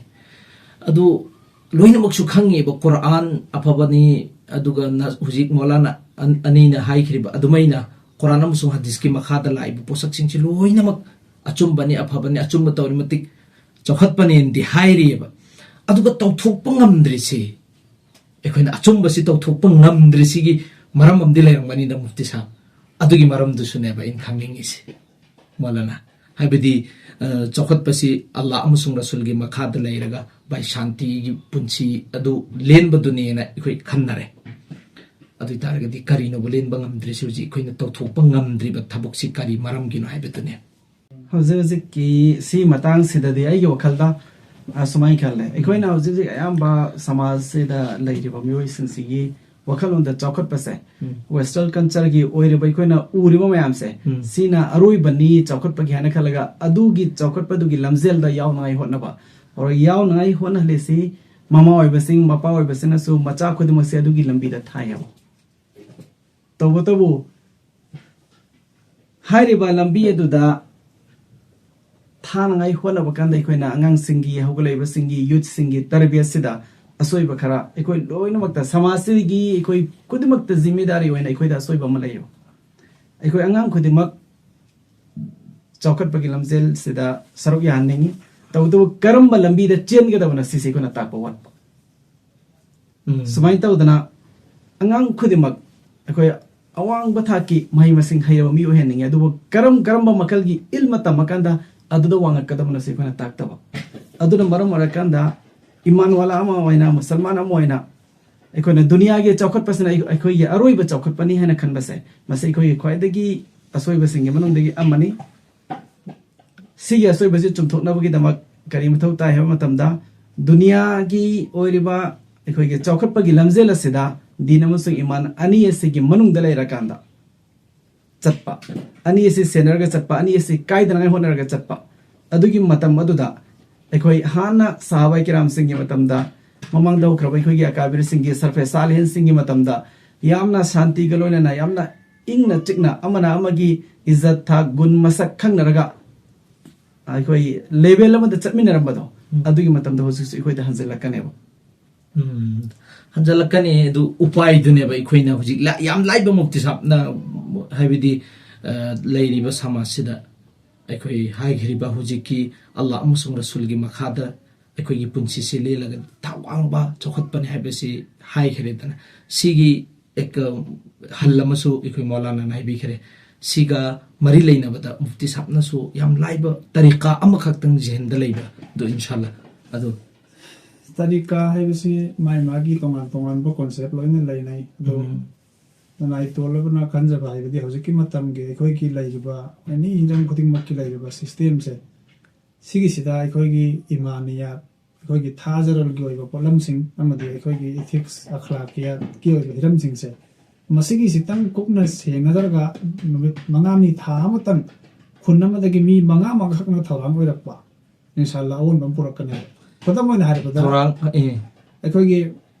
ꯑꯗꯨ ꯂꯣꯏꯅꯃꯛꯁꯨ ꯈꯪꯉꯦꯕ, ꯀꯨꯔꯥꯟ ꯑꯐꯕꯅꯤ, ꯑꯗꯨꯒ ꯅ-, ꯍꯧꯖꯤꯛ ꯃꯧꯂꯥꯅꯥ ꯑꯟ-, ꯑꯅꯤꯅ ꯍꯥꯏꯈ꯭ꯔꯤꯕ ꯑꯗꯨꯃꯥꯏꯅ ꯀꯨꯔꯥꯟ ꯑꯃꯁꯨꯡ ꯍꯗꯤꯁꯀꯤ ꯃꯈꯥꯗ ꯂꯥꯛꯏꯕ ꯄꯣꯠꯁꯛꯁꯤꯡꯁꯤ ꯂꯣꯏꯅꯃꯛ ꯑꯆꯨꯝꯕꯅꯤ, ꯑꯐꯕꯅꯤ, ꯑꯆꯨꯝꯕ ꯇꯧꯔꯤ ꯃꯇꯤꯛ ꯆꯥꯎꯈꯠꯄꯅꯦꯅꯗꯤ ꯍꯥꯏꯔꯤꯑꯕ꯫ ꯑꯗꯨꯒ ꯇꯧꯊꯣꯛꯄ ꯉꯝꯗ꯭ꯔꯤꯁꯤ, ꯑꯩꯈꯣꯏꯅ ꯑꯆꯨꯝꯕꯁꯤ ꯇꯧꯊꯣꯛꯄ ꯉꯝꯗ꯭ꯔꯤꯁꯤꯒꯤ ꯃꯔꯝ ꯑꯃꯗꯤ ꯂꯩꯔꯝꯒꯅꯤꯗ, ꯃꯨꯐꯇꯤ ꯁꯥꯍꯕ꯫ ꯑꯗꯨꯒꯤ ꯃꯔꯝꯗꯨꯁꯨꯅꯦꯕ ꯑꯩꯅ ꯈꯪꯅꯤꯡꯉꯤꯁꯦ, ꯃꯧꯂꯥꯅꯥ꯫ ꯍꯥꯏꯕꯗꯤ, ꯑ, ꯆꯥꯎꯈꯠꯄꯁꯤ ꯑꯜꯂꯥꯍ ꯑꯃꯁꯨꯡ ꯔꯁꯨꯜꯒꯤ ꯃꯈꯥꯗ ꯂꯩꯔꯒ, ꯚꯥꯏ, ꯁꯥꯟꯇꯤꯒꯤ ꯄꯨꯟꯁꯤ ꯑꯗꯨ ꯂꯦꯟꯕꯗꯨꯅꯦꯅ ꯑꯩꯈꯣꯏ ꯈꯟꯅꯔꯦ꯫ ꯑꯗꯨ ꯑꯣꯏ ꯇꯥꯔꯒꯗꯤ ꯀꯔꯤꯅꯣꯕ ꯂꯦꯟꯕ ꯉꯝꯗ꯭ꯔꯤꯁꯤ? ꯍꯧꯖꯤꯛ ꯑꯩꯈꯣꯏꯅ ꯇꯧꯊꯣꯛꯄ ꯉꯝꯗ꯭ꯔꯤꯕ ꯊꯕꯛꯁꯤ ꯀꯔꯤ ꯃꯔꯝꯒꯤꯅꯣ ꯍꯥꯏꯕꯗꯨꯅꯦ꯫ ꯍꯧꯖꯤꯛ ꯍꯧꯖꯤꯛꯀꯤ ꯁꯤ ꯃꯇꯥꯡꯁꯤꯗꯗꯤ ꯑꯩꯒꯤ ꯋꯥꯈꯜꯗ ꯑꯁꯨꯃꯥꯏꯅ ꯈꯜꯂꯦ꯫ ꯑꯩꯈꯣꯏꯅ ꯍꯧꯖꯤꯛ ꯍꯧꯖꯤꯛ ꯑꯌꯥꯝꯕ ꯁꯃꯥꯖꯁꯤꯗ ꯂꯩꯔꯤꯕ ꯃꯤꯑꯣꯏꯁꯤꯡꯁꯤꯒꯤ ꯋꯥꯈꯜꯂꯣꯟꯗ ꯆꯥꯎꯈꯠꯄꯁꯦ, ꯎꯝ꯫ Western cultureꯒꯤ ꯑꯣꯏꯔꯤꯕ ꯑꯩꯈꯣꯏꯅ ꯎꯔꯤꯕ ꯃꯌꯥꯝꯁꯦ, ꯎꯝ꯫ ꯁꯤꯅ ꯑꯔꯣꯏꯕꯅꯤ ꯆꯥꯎꯈꯠꯄꯒꯤ ꯍꯥꯏꯅ ꯈꯜꯂꯒ, ꯑꯗꯨꯒꯤ ꯆꯥꯎꯈꯠꯄꯗꯨꯒꯤ ꯂꯝꯖꯦꯜꯗ ꯌꯥꯎꯅꯉꯥꯏ ꯍꯣꯠꯅꯕ, ꯑꯣꯔ ꯌꯥꯎꯅꯉꯥꯏ ꯍꯣꯠꯅꯍꯜꯂꯤꯁꯤ ꯃꯃꯥ ꯑꯣꯏꯕꯁꯤꯡ, ꯃꯄꯥ ꯑꯣꯏꯕꯁꯤꯡꯅꯁꯨ ꯃꯆꯥ ꯈꯨꯗꯤꯡꯃꯛꯁꯦ ꯑꯗꯨꯒꯤ ꯂꯝꯕꯤꯗ ꯊꯥꯏ ꯍꯥꯏꯕ꯫ ꯇꯧꯕꯇꯕꯨ, ꯍꯥꯏꯔꯤꯕ ꯂꯝꯕꯤ ꯑꯗꯨꯗ ꯊꯥꯅꯉꯥꯏ ꯍꯣꯠꯅꯕ ꯀꯥꯟꯗ, ꯑꯩꯈꯣꯏꯅ ꯑꯉꯥꯡꯁꯤꯡꯒꯤ, ꯍꯧꯒꯠꯂꯛꯏꯕꯁꯤꯡꯒꯤ, youthꯁꯤꯡꯒꯤ ꯇꯔꯕꯤꯌꯠꯁꯤꯗ ꯑꯁꯣꯏꯕ ꯈꯔ, ꯑꯩꯈꯣꯏ ꯂꯣꯏꯅꯃꯛꯇ, ꯁꯃꯥꯖꯁꯤꯒꯤ ꯑꯩꯈꯣꯏ ꯈꯨꯗꯤꯡꯃꯛꯇ ꯖꯤꯝꯃꯦꯗꯥꯔꯤ ꯑꯣꯏꯅ ꯑꯩꯈꯣꯏꯗ ꯑꯁꯣꯏꯕ ꯑꯃ ꯂꯩꯌꯦꯕ꯫ ꯑꯩꯈꯣꯏ ꯑꯉꯥꯡ ꯈꯨꯗꯤꯡꯃꯛ ꯆꯥꯎꯈꯠꯄꯒꯤ ꯂꯝꯖꯦꯜꯁꯤꯗ ꯁꯔꯨꯛ ꯌꯥꯍꯟꯅꯤꯡꯉꯤ꯫ ꯇꯧꯕꯇꯕꯨ, ꯀꯔꯝꯕ ꯂꯝꯕꯤꯗ ꯆꯦꯟꯒꯗꯕꯅꯣ, ꯁꯤꯁꯦ ꯑꯩꯈꯣꯏꯅ ꯇꯥꯛꯄ ꯋꯥꯠꯄ꯫ ꯎꯝ꯫ ꯁꯨꯃꯥꯏꯅ ꯇꯧꯗꯅ, ꯑꯉꯥꯡ ꯈꯨꯗꯤꯡꯃꯛ ꯑꯩꯈꯣꯏ ꯑꯋꯥꯡꯕ ꯊꯥꯛꯀꯤ ꯃꯍꯩ ꯃꯁꯤꯡ ꯍꯩꯔꯕ ꯃꯤ ꯑꯣꯏꯍꯟꯅꯤꯡꯉꯤ, ꯑꯗꯨꯕꯨ ꯀꯔꯝ ꯀꯔꯝꯕ ꯃꯈꯜꯒꯤ ꯏꯜꯃ ꯇꯝꯃꯀꯥꯟꯗ ꯑꯗꯨꯗ ꯋꯥꯡꯉꯛꯀꯗꯕꯅꯣ, ꯁꯤ ꯑꯩꯈꯣꯏꯅ ꯇꯥꯛꯇꯕ꯫ ꯑꯗꯨꯅ ꯃꯔꯝ ꯑꯣꯏꯔꯀꯥꯟꯗ, ꯏꯃꯥꯟ ꯋꯥꯂꯥ ꯑꯃ ꯑꯣꯏꯅ, ꯃꯨꯁꯜꯃꯥꯟ ꯑꯃ ꯑꯣꯏꯅ, ꯑꯩꯈꯣꯏꯅ ꯗꯨꯅꯤꯌꯥꯒꯤ ꯆꯥꯎꯈꯠꯄꯁꯤꯅ ꯑꯩ-, ꯑꯩꯈꯣꯏꯒꯤ ꯑꯔꯣꯏꯕ ꯆꯥꯎꯈꯠꯄꯅꯤ ꯍꯥꯏꯅ ꯈꯟꯕꯁꯦ, ꯃꯁꯤ ꯑꯩꯈꯣꯏꯒꯤ ꯈ꯭ꯋꯥꯏꯗꯒꯤ ꯑꯁꯣꯏꯕꯁꯤꯡꯒꯤ ꯃꯅꯨꯡꯗꯒꯤ ꯑꯃꯅꯤ꯫ ꯁꯤꯒꯤ ꯑꯁꯣꯏꯕꯁꯤ ꯆꯨꯝꯊꯣꯛꯅꯕꯒꯤꯗꯃꯛ ꯀꯔꯤ ꯃꯊꯧ ꯇꯥꯏ ꯍꯥꯏꯕ ꯃꯇꯝꯗ, ꯗꯨꯅꯤꯌꯥꯒꯤ ꯑꯣꯏꯔꯤꯕ ꯑꯩꯈꯣꯏꯒꯤ ꯆꯥꯎꯈꯠꯄꯒꯤ ꯂꯝꯖꯦꯜ ꯑꯁꯤꯗ ꯗꯤꯟ ꯑꯃꯁꯨꯡ ꯏꯃꯥꯟ ꯑꯅꯤ ꯑꯁꯤꯒꯤ ꯃꯅꯨꯡꯗ ꯂꯩꯔꯀꯥꯟꯗ ꯆꯠꯄ, ꯑꯅꯤ ꯑꯁꯤ ꯁꯦꯟꯅꯔꯒ ꯆꯠꯄ, ꯑꯅꯤ ꯑꯁꯤ ꯀꯥꯏꯗꯅꯉꯥꯏ ꯍꯣꯠꯅꯔꯒ ꯆꯠꯄ, ꯑꯗꯨꯒꯤ ꯃꯇꯝ ꯑꯗꯨꯗ ꯑꯩꯈꯣꯏ ꯍꯥꯟꯅ ꯁꯍꯥꯕꯥꯏ ꯀꯤꯔꯥꯝꯁꯤꯡꯒꯤ ꯃꯇꯝꯗ, ꯃꯃꯥꯡꯗ ꯍꯧꯈ꯭ꯔꯕ ꯑꯩꯈꯣꯏꯒꯤ ꯑꯀꯥꯕꯤꯔꯁꯤꯡꯒꯤ, ꯁꯔꯐꯦ ꯁꯥꯂꯤꯍꯤꯟꯁꯤꯡꯒꯤ ꯃꯇꯝꯗ ꯌꯥꯝꯅ ꯁꯥꯟꯇꯤꯒ ꯂꯣꯏꯅꯅ, ꯌꯥꯝꯅ ꯏꯪꯅ ꯆꯤꯛꯅ, ꯑꯃꯅ ꯑꯃꯒꯤ ꯏꯖꯠ, ꯊꯥꯛ, ꯒꯨꯟ, ꯃꯁꯛ ꯈꯪꯅꯔꯒ ꯑꯩꯈꯣꯏ ꯂꯦꯚꯦꯜ ꯑꯃꯗ ꯆꯠꯃꯤꯟꯅꯔꯝꯕꯗꯣ, ꯎꯝ꯫ ꯑꯗꯨꯒꯤ ꯃꯇꯝꯗ ꯍꯧꯖꯤꯛꯁꯨ ꯑꯩꯈꯣꯏꯗ ꯍꯟꯖꯤꯜꯂꯛꯀꯅꯦꯕ꯫ ꯎꯝ, ꯍꯟꯖꯤꯜꯂꯛꯀꯅꯤ꯫ ꯑꯗꯨ ꯎꯄꯥꯏꯗꯨꯅꯦꯕ ꯑꯩꯈꯣꯏꯅ ꯍꯧꯖꯤꯛ ꯂꯥ-, ꯌꯥꯝ ꯂꯥꯏꯕ, ꯃꯨꯐꯇꯤ ꯁꯥꯍꯕꯅ, ꯍꯥꯏꯕꯗꯤ, ꯑ, ꯂꯩꯔꯤꯕ ꯁꯃꯥꯖꯁꯤꯗ ꯑꯩꯈꯣꯏ ꯍꯥꯏꯈ꯭ꯔꯤꯕ ꯍꯧꯖꯤꯛꯀꯤ ꯑꯜꯂꯥꯍ ꯑꯃꯁꯨꯡ ꯔꯁꯨꯜꯒꯤ ꯃꯈꯥꯗ ꯑꯩꯈꯣꯏꯒꯤ ꯄꯨꯟꯁꯤꯁꯤ ꯂꯦꯜꯂꯒ ꯊꯥꯛ ꯋꯥꯡꯕ ꯆꯥꯎꯈꯠꯄꯅꯤ ꯍꯥꯏꯕꯁꯤ ꯍꯥꯏꯈ꯭ꯔꯦꯗꯅ, ꯁꯤꯒꯤ ꯑꯦꯛ-, ꯍꯜ ꯑꯃꯁꯨ ꯑꯩꯈꯣꯏ ꯃꯧꯂꯥꯅꯥꯅ ꯍꯥꯏꯕꯤꯈ꯭ꯔꯦ꯫ ꯁꯤꯒ ꯃꯔꯤ ꯂꯩꯅꯕꯗ ꯃꯨꯐꯇꯤ ꯁꯥꯍꯕꯅꯁꯨ ꯌꯥꯝ ꯂꯥꯏꯕ ꯇꯔꯤꯀꯥ ꯑꯃꯈꯛꯇꯪ ꯖꯤꯍꯟꯗ ꯂꯩꯕ ꯑꯗꯨ, ꯏꯟꯁꯥꯜꯂꯥ꯫ ꯑꯗꯨ ꯇꯔꯤꯀꯥ ꯍꯥꯏꯕꯁꯤ ꯃꯥꯏ ꯃꯥꯒꯤ ꯇꯣꯉꯥꯟ ꯇꯣꯉꯥꯟꯕ ꯀꯣꯟꯁꯦꯞ ꯂꯣꯏꯅ ꯂꯩꯅꯩ꯫ ꯑꯗꯨ ꯎꯝ꯫ ꯅꯅꯥꯏ ꯇꯣꯜꯂꯕꯅ ꯈꯟꯖꯕ ꯍꯥꯏꯕꯗꯤ ꯍꯧꯖꯤꯛꯀꯤ ꯃꯇꯝꯒꯤ ꯑꯩꯈꯣꯏꯒꯤ ꯂꯩꯔꯤꯕ ꯑꯦꯅꯤ ꯍꯤꯔꯝ ꯈꯨꯗꯤꯡꯃꯛꯀꯤ ꯂꯩꯔꯤꯕ ꯁꯤꯁꯇꯦꯝꯁꯦ, ꯁꯤꯒꯤꯁꯤꯗ ꯑꯩꯈꯣꯏꯒꯤ ꯏꯃꯥꯅꯤꯌꯥꯠ, ꯑꯩꯈꯣꯏꯒꯤ ꯊꯥꯖꯔꯜꯒꯤ ꯑꯣꯏꯕ ꯄꯣꯠꯂꯝꯁꯤꯡ ꯑꯃꯗꯤ ꯑꯩꯈꯣꯏꯒꯤ ꯏꯊꯤꯛꯁ, ꯑꯈ꯭ꯂꯥꯛꯀꯤꯌꯥꯠꯀꯤ ꯑꯣꯏꯕ ꯍꯤꯔꯝꯁꯤꯡꯁꯦ, ꯃꯁꯤꯒꯤꯁꯤꯇꯪ ꯀꯨꯞꯅ ꯁꯦꯟꯅꯗ꯭ꯔꯒ ꯅꯨꯃꯤꯠ ꯃꯉꯥꯅꯤ, ꯊꯥ ꯑꯃꯇꯪ ꯈꯨꯟ ꯑꯃꯗꯒꯤ ꯃꯤ ꯃꯉꯥ ꯃꯉꯥꯈꯛꯅ ꯊꯧꯔꯥꯡ ꯑꯣꯏꯔꯛꯄ, ꯏꯟꯁꯥꯜꯂꯥ ꯑꯑꯣꯟꯕ ꯑꯃ ꯄꯨꯔꯛꯀꯅꯤ꯫ ꯈꯨꯗꯝ ꯑꯣꯏꯅ ꯍꯥꯏꯔꯕꯗ, ꯊꯧꯔꯥꯡ, ꯑꯦ꯫ ꯑꯩꯈꯣꯏꯒꯤ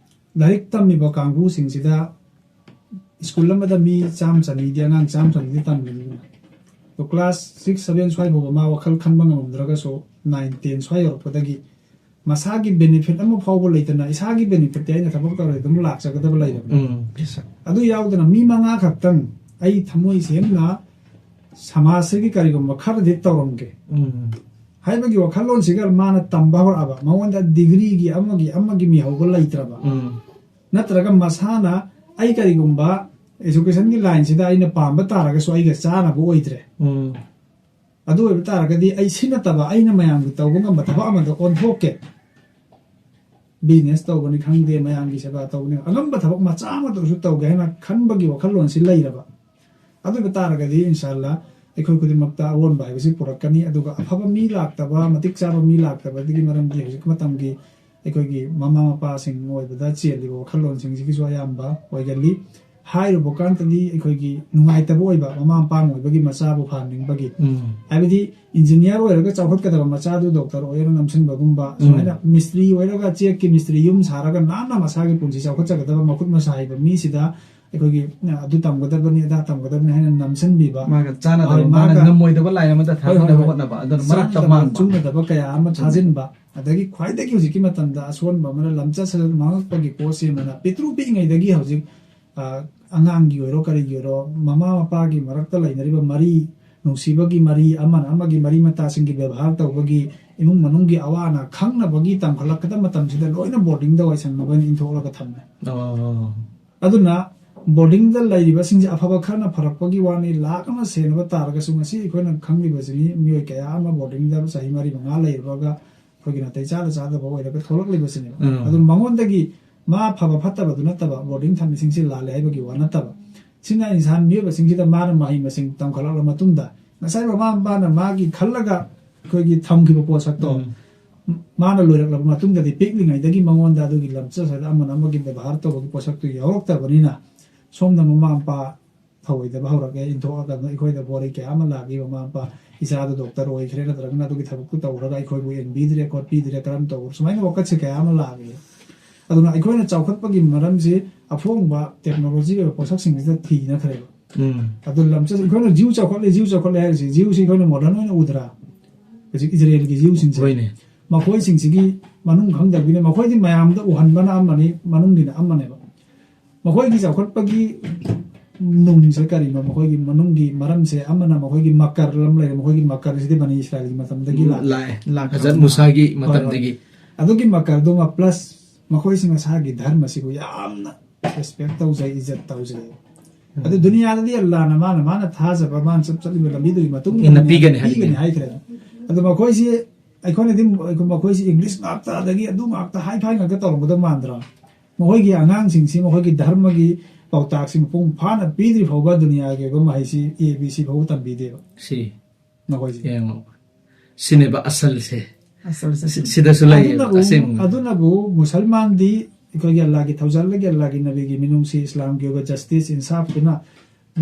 ꯂꯥꯏꯔꯤꯛ ꯇꯝꯃꯤꯕ ꯀꯥꯡꯕꯨꯁꯤꯡꯁꯤꯗ ꯁ꯭ꯀꯨꯜ ꯑꯃꯗ ꯃꯤ ꯆꯥꯝꯃ ꯆꯅꯤꯗꯤ, ꯑꯉꯥꯡ ꯆꯥꯝꯃ ꯆꯅꯤꯗꯤ ꯇꯝꯃꯤꯕꯅꯤꯅ, ꯑꯗꯣ ꯀ꯭ꯂꯥꯁ ꯁꯤꯛꯁ, ꯁꯚꯦꯟ ꯁ꯭ꯋꯥꯏ ꯐꯥꯎꯕ ꯃꯥ ꯋꯥꯈꯜ ꯈꯟꯕ ꯉꯝꯃꯝꯗ꯭ꯔꯒꯁꯨ, ꯅꯥꯏꯟ, ꯇꯦꯟ ꯁ꯭ꯋꯥꯏ ꯌꯧꯔꯛꯄꯗꯒꯤ ꯃꯁꯥꯒꯤ ꯕꯦꯅꯤꯐꯤꯠ ꯑꯃ ꯐꯥꯎꯕ ꯂꯩꯇꯅ, ꯏꯁꯥꯒꯤ ꯕꯦꯅꯤꯐꯤꯠꯇꯤ ꯑꯩꯅ ꯊꯕꯛ ꯇꯧꯔꯗꯤ ꯑꯗꯨꯝ ꯂꯥꯛꯆꯒꯗꯕ ꯂꯩꯔꯕꯅꯤ꯫ ꯎꯝ, yes, sir. ꯑꯗꯨ ꯌꯥꯎꯗꯅ ꯃꯤ ꯃꯉꯥ ꯈꯛꯇꯪ ꯑꯩ ꯊꯃꯣꯏ ꯁꯦꯡꯅ ꯁꯃꯥꯖꯁꯤꯒꯤ ꯀꯔꯤꯒꯨꯝꯕ ꯈꯔꯗꯤ ꯇꯧꯔꯝꯒꯦ ꯎꯝ꯫ ꯍꯥꯏꯕꯒꯤ ꯋꯥꯈꯜꯂꯣꯟꯁꯤꯒ ꯃꯥꯅ ꯇꯝꯕ ꯍꯧꯔꯛꯑꯕ, ꯃꯉꯣꯟꯗ ꯗꯤꯒ꯭ꯔꯤꯒꯤ ꯑꯃꯒꯤ, ꯑꯃꯒꯤ ꯃꯤꯍꯧꯕ ꯂꯩꯇ꯭ꯔꯕ, ꯎꯝ꯫ ꯅꯠꯇ꯭ꯔꯒ ꯃꯁꯥꯅ ꯑꯩ ꯀꯔꯤꯒꯨꯝꯕ ꯏꯖꯨꯀꯦꯁꯟꯒꯤ ꯂꯥꯏꯟꯁꯤꯗ ꯑꯩꯅ ꯄꯥꯝꯕ ꯇꯥꯔꯒꯁꯨ ꯑꯩꯒ ꯆꯥꯅꯕ ꯑꯣꯏꯗ꯭ꯔꯦ꯫ ꯎꯝ꯫ ꯑꯗꯨ ꯑꯣꯏꯕ ꯇꯥꯔꯒꯗꯤ ꯑꯩ ꯁꯤ ꯅꯠꯇꯕ ꯑꯩꯅ ꯃꯌꯥꯝꯒꯤ ꯇꯧꯕ ꯉꯝꯕ ꯊꯕꯛ ꯑꯃꯗ ꯑꯣꯟꯊꯣꯛꯀꯦ꯫ ꯕꯤꯖꯤꯅꯦꯁ ꯇꯧꯕꯅꯤ ꯈꯪꯗꯦ, ꯃꯌꯥꯝꯒꯤ ꯁꯦꯕꯥ ꯇꯧꯕꯅꯤ, ꯑꯉꯝꯕ ꯊꯕꯛ ꯃꯆꯥ ꯑꯃꯗ ꯑꯣꯏꯔꯁꯨ ꯇꯧꯒꯦ ꯍꯥꯏꯅ ꯈꯟꯕꯒꯤ ꯋꯥꯈꯜꯂꯣꯟꯁꯤ ꯂꯩꯔꯕ, ꯑꯗꯨ ꯑꯣꯏꯕ ꯇꯥꯔꯒꯗꯤ ꯏꯟꯁꯥꯜꯂꯥ ꯑꯩꯈꯣꯏ ꯈꯨꯗꯤꯡꯃꯛꯇ ꯑꯑꯣꯟꯕ ꯍꯥꯏꯕꯁꯤ ꯄꯨꯔꯛꯀꯅꯤ꯫ ꯑꯗꯨꯒ ꯑꯐꯕ ꯃꯤ ꯂꯥꯛꯇꯕ, ꯃꯇꯤꯛ ꯆꯥꯕ ꯃꯤ ꯂꯥꯛꯇꯕꯗꯒꯤ ꯃꯔꯝꯗꯤ ꯍꯧꯖꯤꯛ ꯃꯇꯝꯒꯤ ꯑꯩꯈꯣꯏꯒꯤ ꯃꯃꯥ ꯃꯄꯥꯁꯤꯡ ꯑꯣꯏꯕꯗ ꯆꯦꯜꯂꯤꯕ ꯋꯥꯈꯜꯂꯣꯟꯁꯤꯡꯁꯤꯒꯤꯁꯨ ꯑꯌꯥꯝꯕ ꯑꯣꯏꯒꯜꯂꯤ꯫ ꯍꯥꯏꯔꯨꯕ ꯀꯥꯟꯗꯗꯤ ꯑꯩꯈꯣꯏꯒꯤ ꯅꯨꯡꯉꯥꯏꯇꯕ ꯑꯣꯏꯕ, ꯃꯃꯥ ꯃꯄꯥ ꯑꯃ ꯑꯣꯏꯕꯒꯤ ꯃꯆꯥꯕꯨ ꯐꯍꯟꯅꯤꯡꯕꯒꯤ꯫ ꯎꯝ꯫ ꯍꯥꯏꯕꯗꯤ ꯏꯟꯖꯤꯅꯤꯌꯥꯔ ꯑꯣꯏꯔꯒ ꯆꯥꯎꯈꯠꯀꯗꯕ ꯃꯆꯥꯗꯨ ꯗꯣꯛꯇꯔ ꯑꯣꯏꯔꯒ ꯅꯝꯁꯤꯟꯕꯒꯨꯝꯕ, ꯎꯝ꯫ ꯁꯨꯃꯥꯏꯅ ꯃꯤꯁꯇ꯭ꯔꯤ ꯑꯣꯏꯔꯒ, ꯆꯦꯛꯀꯤ ꯃꯤꯁꯇ꯭ꯔꯤ, ꯌꯨꯝ ꯁꯥꯔꯒ ꯅꯥꯟꯅ ꯃꯁꯥꯒꯤ ꯄꯨꯟꯁꯤ ꯆꯥꯎꯈꯠꯆꯒꯗꯕ ꯃꯈꯨꯠ ꯃꯁꯥ ꯍꯩꯕ ꯃꯤꯁꯤꯗ ꯑꯩꯈꯣꯏꯒꯤ, ꯑ, ꯑꯗꯨ ꯇꯝꯒꯗꯕꯅꯤ, ꯑꯗꯥ ꯇꯝꯒꯗꯕꯅꯤ ꯍꯥꯏꯅ ꯅꯝꯁꯤꯟꯕꯤꯕ꯫ ꯃꯥꯒ ꯆꯥꯟꯅꯗꯕ, ꯍꯣꯏ, ꯃꯥꯅ ꯃꯥꯒ ꯉꯝꯃꯣꯏꯗꯕ ꯂꯥꯏꯟ ꯑꯃꯗ ꯍꯣꯏ, ꯍꯣꯏ, ꯊꯥꯖꯅꯕ ꯍꯣꯏ꯫ ꯍꯣꯠꯅꯕ, ꯑꯗꯨꯅ ꯃꯔꯛꯇ ꯆꯥꯟꯅꯗꯕ, ꯃꯥꯡꯕ꯫ ꯆꯨꯝꯅꯗꯕ ꯀꯌꯥ ꯑꯃ ꯎꯝ꯫ ꯊꯥꯖꯤꯟꯕ, ꯑꯗꯒꯤ ꯈ꯭ꯋꯥꯏꯗꯒꯤ ꯍꯧꯖꯤꯛꯀꯤ ꯃꯇꯝꯗ ꯑꯁꯣꯟꯕ ꯑꯃꯅ ꯂꯝꯆꯠ ꯁꯥꯖꯠ ꯃꯥꯡꯉꯛꯄꯒꯤ ꯄꯣꯠꯁꯤ ꯑꯃꯅ ꯄꯤꯛꯇ꯭ꯔꯨ ꯄꯤꯛꯏꯉꯩꯗꯒꯤ ꯍꯧꯖꯤꯛ, ꯑ, ꯑꯉꯥꯡꯒꯤ ꯑꯣꯏꯔꯣ ꯀꯔꯤꯒꯤ ꯑꯣꯏꯔꯣ ꯃꯃꯥ ꯃꯄꯥꯒꯤ ꯃꯔꯛꯇ ꯂꯩꯅꯔꯤꯕ ꯃꯔꯤ ꯅꯨꯡꯁꯤꯕꯒꯤ ꯃꯔꯤ, ꯑꯃꯅ ꯑꯃꯒꯤ ꯃꯔꯤ ꯃꯇꯥꯁꯤꯡꯒꯤ ꯕꯦꯕꯥꯔ ꯇꯧꯕꯒꯤ, ꯏꯃꯨꯡ ꯃꯅꯨꯡꯒꯤ ꯑꯋꯥ ꯑꯅꯥ ꯈꯪꯅꯕꯒꯤ ꯇꯥꯡꯈꯠꯂꯛꯀꯗꯕ ꯃꯇꯝꯁꯤꯗ ꯂꯣꯏꯅ ꯕꯣꯔꯗꯤꯡꯗ ꯋꯥꯏꯁꯪꯅꯕ ꯍꯥꯏꯅ ꯏꯟꯊꯣꯛꯂꯒ ꯊꯝꯃꯦ꯫ ꯑꯣ꯫ ꯑꯗꯨꯅ ꯕꯣꯔꯗꯤꯡꯗ ꯂꯩꯔꯤꯕꯁꯤꯡꯁꯦ ꯑꯐꯕ ꯈꯔꯅ ꯐꯔꯛꯄꯒꯤ ꯋꯥꯅꯤ, ꯂꯥꯛ ꯑꯃ ꯁꯦꯟꯅꯕ ꯇꯥꯔꯒꯁꯨ ꯉꯁꯤ ꯑꯩꯈꯣꯏꯅ ꯈꯪꯂꯤꯕꯁꯤꯅꯤ, ꯃꯤꯑꯣꯏ ꯀꯌꯥ ꯑꯃ ꯕꯣꯔꯗꯤꯡꯗ ꯆꯍꯤ ꯃꯔꯤ ꯃꯉꯥ ꯂꯩꯔꯨꯔꯒ ꯑꯩꯈꯣꯏꯒꯤ ꯅꯥꯇꯩ ꯆꯥꯗ ꯆꯥꯗꯕ ꯑꯣꯏꯔꯒ ꯊꯣꯛꯂꯛꯂꯤꯕꯁꯤꯅꯦꯕ꯫ ꯎꯝ꯫ ꯑꯗꯨ ꯃꯉꯣꯟꯗꯒꯤ ꯃꯥ ꯐꯕ ꯐꯠꯇꯕꯗꯨ ꯅꯠꯇꯕ, ꯕꯣꯔꯗꯤꯡ ꯊꯝꯃꯤꯁꯤꯡꯁꯤ ꯂꯥꯜꯂꯦ ꯍꯥꯏꯕꯒꯤ ꯋꯥ ꯅꯠꯇꯕ, ꯁꯤꯅ ꯏꯟꯁꯥꯟ ꯃꯤꯑꯣꯏꯕꯁꯤꯡꯁꯤꯗ ꯃꯥꯅ ꯃꯍꯩ ꯃꯁꯤꯡ ꯇꯝꯈꯠꯂꯛꯂꯕ ꯃꯇꯨꯡꯗ ꯉꯁꯥꯏ ꯃꯃꯥ ꯃꯄꯥꯅ ꯃꯥꯒꯤ ꯈꯜꯂꯒ ꯑꯩꯈꯣꯏꯒꯤ ꯊꯝꯈꯤꯕ ꯄꯣꯠꯁꯛꯇꯣ, ꯎꯝ꯫ ꯃꯥꯅ ꯂꯣꯏꯔꯛꯂꯕ ꯃꯇꯨꯡꯗꯗꯤ ꯄꯤꯛꯂꯤꯉꯩꯗꯒꯤ ꯃꯉꯣꯟꯗ ꯑꯗꯨꯒꯤ ꯂꯝꯆꯠ ꯁꯥꯖꯠ ꯑꯃꯅ ꯑꯃꯒꯤ ꯕꯦꯕꯥꯔ ꯇꯧꯕꯒꯤ ꯄꯣꯠꯁꯛꯇꯨ ꯌꯥꯎꯔꯛꯇ꯭ꯔꯕꯅꯤꯅ ꯁꯣꯝꯗ ꯃꯃꯥ ꯃꯄꯥ ꯊꯧꯑꯣꯏꯗꯕ ꯍꯧꯔꯛꯑꯦ꯫ ꯏꯟꯊꯣꯛꯑꯒ ꯑꯩꯈꯣꯏꯗ ꯋꯥꯔꯤ ꯀꯌꯥ ꯑꯃ ꯂꯥꯛꯏ꯫ ꯃꯃꯥ ꯃꯄꯥ, "ꯏꯆꯥꯗꯨ ꯗꯣꯛꯇꯔ ꯑꯣꯏꯈ꯭ꯔꯦ, ꯅꯠꯇ꯭ꯔꯒꯅ ꯑꯗꯨꯒꯤ ꯊꯕꯛꯇꯨ ꯇꯧꯔꯒ ꯑꯩꯈꯣꯏꯕꯨ ꯌꯦꯡꯕꯤꯗ꯭ꯔꯦ ꯈꯣꯠꯄꯤꯗ꯭ꯔꯦ, ꯀꯔꯝ ꯇꯧꯕ?" ꯁꯨꯃꯥꯏꯅ ꯋꯥꯀꯠꯁꯦ ꯀꯌꯥ ꯑꯃ ꯂꯥꯛꯑꯦ꯫ ꯑꯗꯨꯅ ꯑꯩꯈꯣꯏꯅ ꯆꯥꯎꯈꯠꯄꯒꯤ ꯃꯔꯝꯁꯤ ꯑꯐꯣꯡꯕ ꯇꯦꯛꯅꯣꯂꯣꯖꯤ ꯑꯣꯏꯕ ꯄꯣꯠꯁꯛꯁꯤꯡꯁꯤꯗ ꯊꯤꯅꯈ꯭ꯔꯦꯕ꯫ ꯎꯝ꯫ ꯑꯗꯨ ꯂꯝꯆꯠ, ꯑꯩꯈꯣꯏꯅ ꯖꯤꯎ ꯆꯥꯎꯈꯠꯂꯦ, ꯖꯤꯎ ꯆꯥꯎꯈꯠꯂꯦ ꯍꯥꯏꯔꯤꯁꯤ, ꯖꯤꯎꯁꯤ ꯑꯩꯈꯣꯏꯅ ꯃꯣꯗꯔꯟ ꯑꯣꯏꯅ ꯎꯗ꯭ꯔꯥ? ꯍꯧꯖꯤꯛ ꯏꯖꯔꯦꯜꯒꯤ ꯖꯤꯎꯁꯤꯡꯁꯦ꯫ ꯍꯣꯏꯅꯦ꯫ ꯃꯈꯣꯏꯁꯤꯡꯁꯤꯒꯤ ꯃꯅꯨꯡ ꯈꯪꯗꯕꯒꯤꯅꯦ꯫ ꯃꯈꯣꯏꯗꯤ ꯃꯌꯥꯝꯗ ꯎꯍꯟꯕꯅ ꯑꯃꯅꯤ, ꯃꯅꯨꯡꯒꯤꯅ ꯑꯃꯅꯦꯕ꯫ ꯃꯈꯣꯏꯒꯤ ꯆꯥꯎꯈꯠꯄꯒꯤ ꯅꯨꯡꯁꯦ ꯀꯔꯤꯅꯣ? ꯃꯈꯣꯏꯒꯤ ꯃꯅꯨꯡꯒꯤ ꯃꯔꯝꯁꯦ ꯑꯃꯅ ꯃꯈꯣꯏꯒꯤ ꯃꯀꯔ ꯑꯃ ꯂꯩꯔꯦ꯫ ꯃꯈꯣꯏꯒꯤ ꯃꯀꯔꯁꯤꯗꯤ ꯕꯅꯤ ꯏꯁꯔꯥꯏꯜꯒꯤ ꯃꯇꯝꯗꯒꯤ ꯂꯥꯛꯑꯦ꯫ ꯂꯥꯛꯑꯦ꯫ ꯂꯥꯛꯈ꯭ꯔꯕ ꯍꯖꯔꯠ ꯃꯨꯁꯥꯒꯤ ꯍꯣꯏ, ꯍꯣꯏ꯫ ꯃꯇꯝꯗꯒꯤ꯫ ꯑꯗꯨꯒꯤ ꯃꯀꯔꯗꯨꯃ plus ꯃꯈꯣꯏꯁꯤ ꯃꯁꯥꯒꯤ ꯙꯔꯃꯁꯤꯕꯨ ꯌꯥꯝꯅ respect ꯇꯧꯖꯩ, ꯏꯖꯠ ꯇꯧꯖꯩ꯫ ꯎꯝ꯫ ꯑꯗꯨ ꯗꯨꯅꯤꯌꯥꯗꯗꯤ ꯑꯜꯂꯥꯅ ꯃꯥꯅ, ꯃꯥꯅ ꯊꯥꯖꯕ, ꯃꯥꯅ ꯆꯠ-, ꯆꯠꯂꯤꯕ ꯂꯝꯕꯤꯗꯨꯒꯤ ꯃꯇꯨꯡ ꯏꯟꯅ ꯄꯤꯒꯅꯤ ꯍꯥꯏꯈ꯭ꯔꯦ꯫ ꯄꯤꯒꯅꯤ ꯍꯥꯏꯈ꯭ꯔꯦ꯫ ꯑꯗꯨ ꯃꯈꯣꯏꯁꯤ, ꯑꯩꯈꯣꯏꯅꯗꯤ ꯃꯈꯣꯏꯁꯤ ꯏꯪꯂꯤꯁ ꯉꯥꯛꯇ, ꯑꯗꯒꯤ ꯑꯗꯨ ꯉꯥꯛꯇ, ꯍꯥꯏ ꯐꯥꯏ ꯉꯥꯛꯇ ꯇꯧꯔꯝꯒꯗꯕ ꯃꯥꯟꯗ꯭ꯔꯣ? ꯃꯈꯣꯏꯒꯤ ꯑꯉꯥꯡꯁꯤꯡꯁꯤ ꯃꯈꯣꯏꯒꯤ ꯙꯔꯃꯒꯤ ꯄꯥꯎꯇꯥꯛꯁꯤ ꯃꯄꯨꯡ ꯐꯥꯅ ꯄꯤꯗ꯭ꯔꯤ ꯐꯥꯎꯕ ꯗꯨꯅꯤꯌꯥꯒꯤ ꯑꯣꯏꯕ ꯃꯍꯩꯁꯤ A B C ꯐꯥꯎꯕ ꯇꯝꯕꯤꯗꯦꯕ꯫ ꯁꯤ ꯃꯈꯣꯏꯁꯤ꯫ ꯌꯦꯡꯉꯣ꯫ ꯁꯤꯅꯦꯕ ꯑꯁꯜꯁꯦ꯫ ꯑꯁꯜꯁꯦ ꯁꯤ-, ꯁꯤ-, ꯁꯤꯗꯁꯨ ꯂꯩꯌꯦꯕ, ꯑꯗꯨꯅꯕꯨ, ꯑꯁꯦꯡꯕ꯫ ꯑꯗꯨꯅꯕꯨ ꯃꯨꯁꯜꯃꯥꯟꯗꯤ ꯑꯩꯈꯣꯏꯒꯤ ꯑꯜꯂꯥꯒꯤ ꯊꯧꯖꯥꯜꯗꯒꯤ, ꯑꯜꯂꯥꯒꯤ ꯅꯕꯤꯒꯤ ꯃꯤꯅꯨꯡꯁꯤ, ꯏꯁꯂꯥꯝꯒꯤ ꯑꯣꯏꯕ justice, ꯏꯟꯁꯥꯐꯇꯨꯅ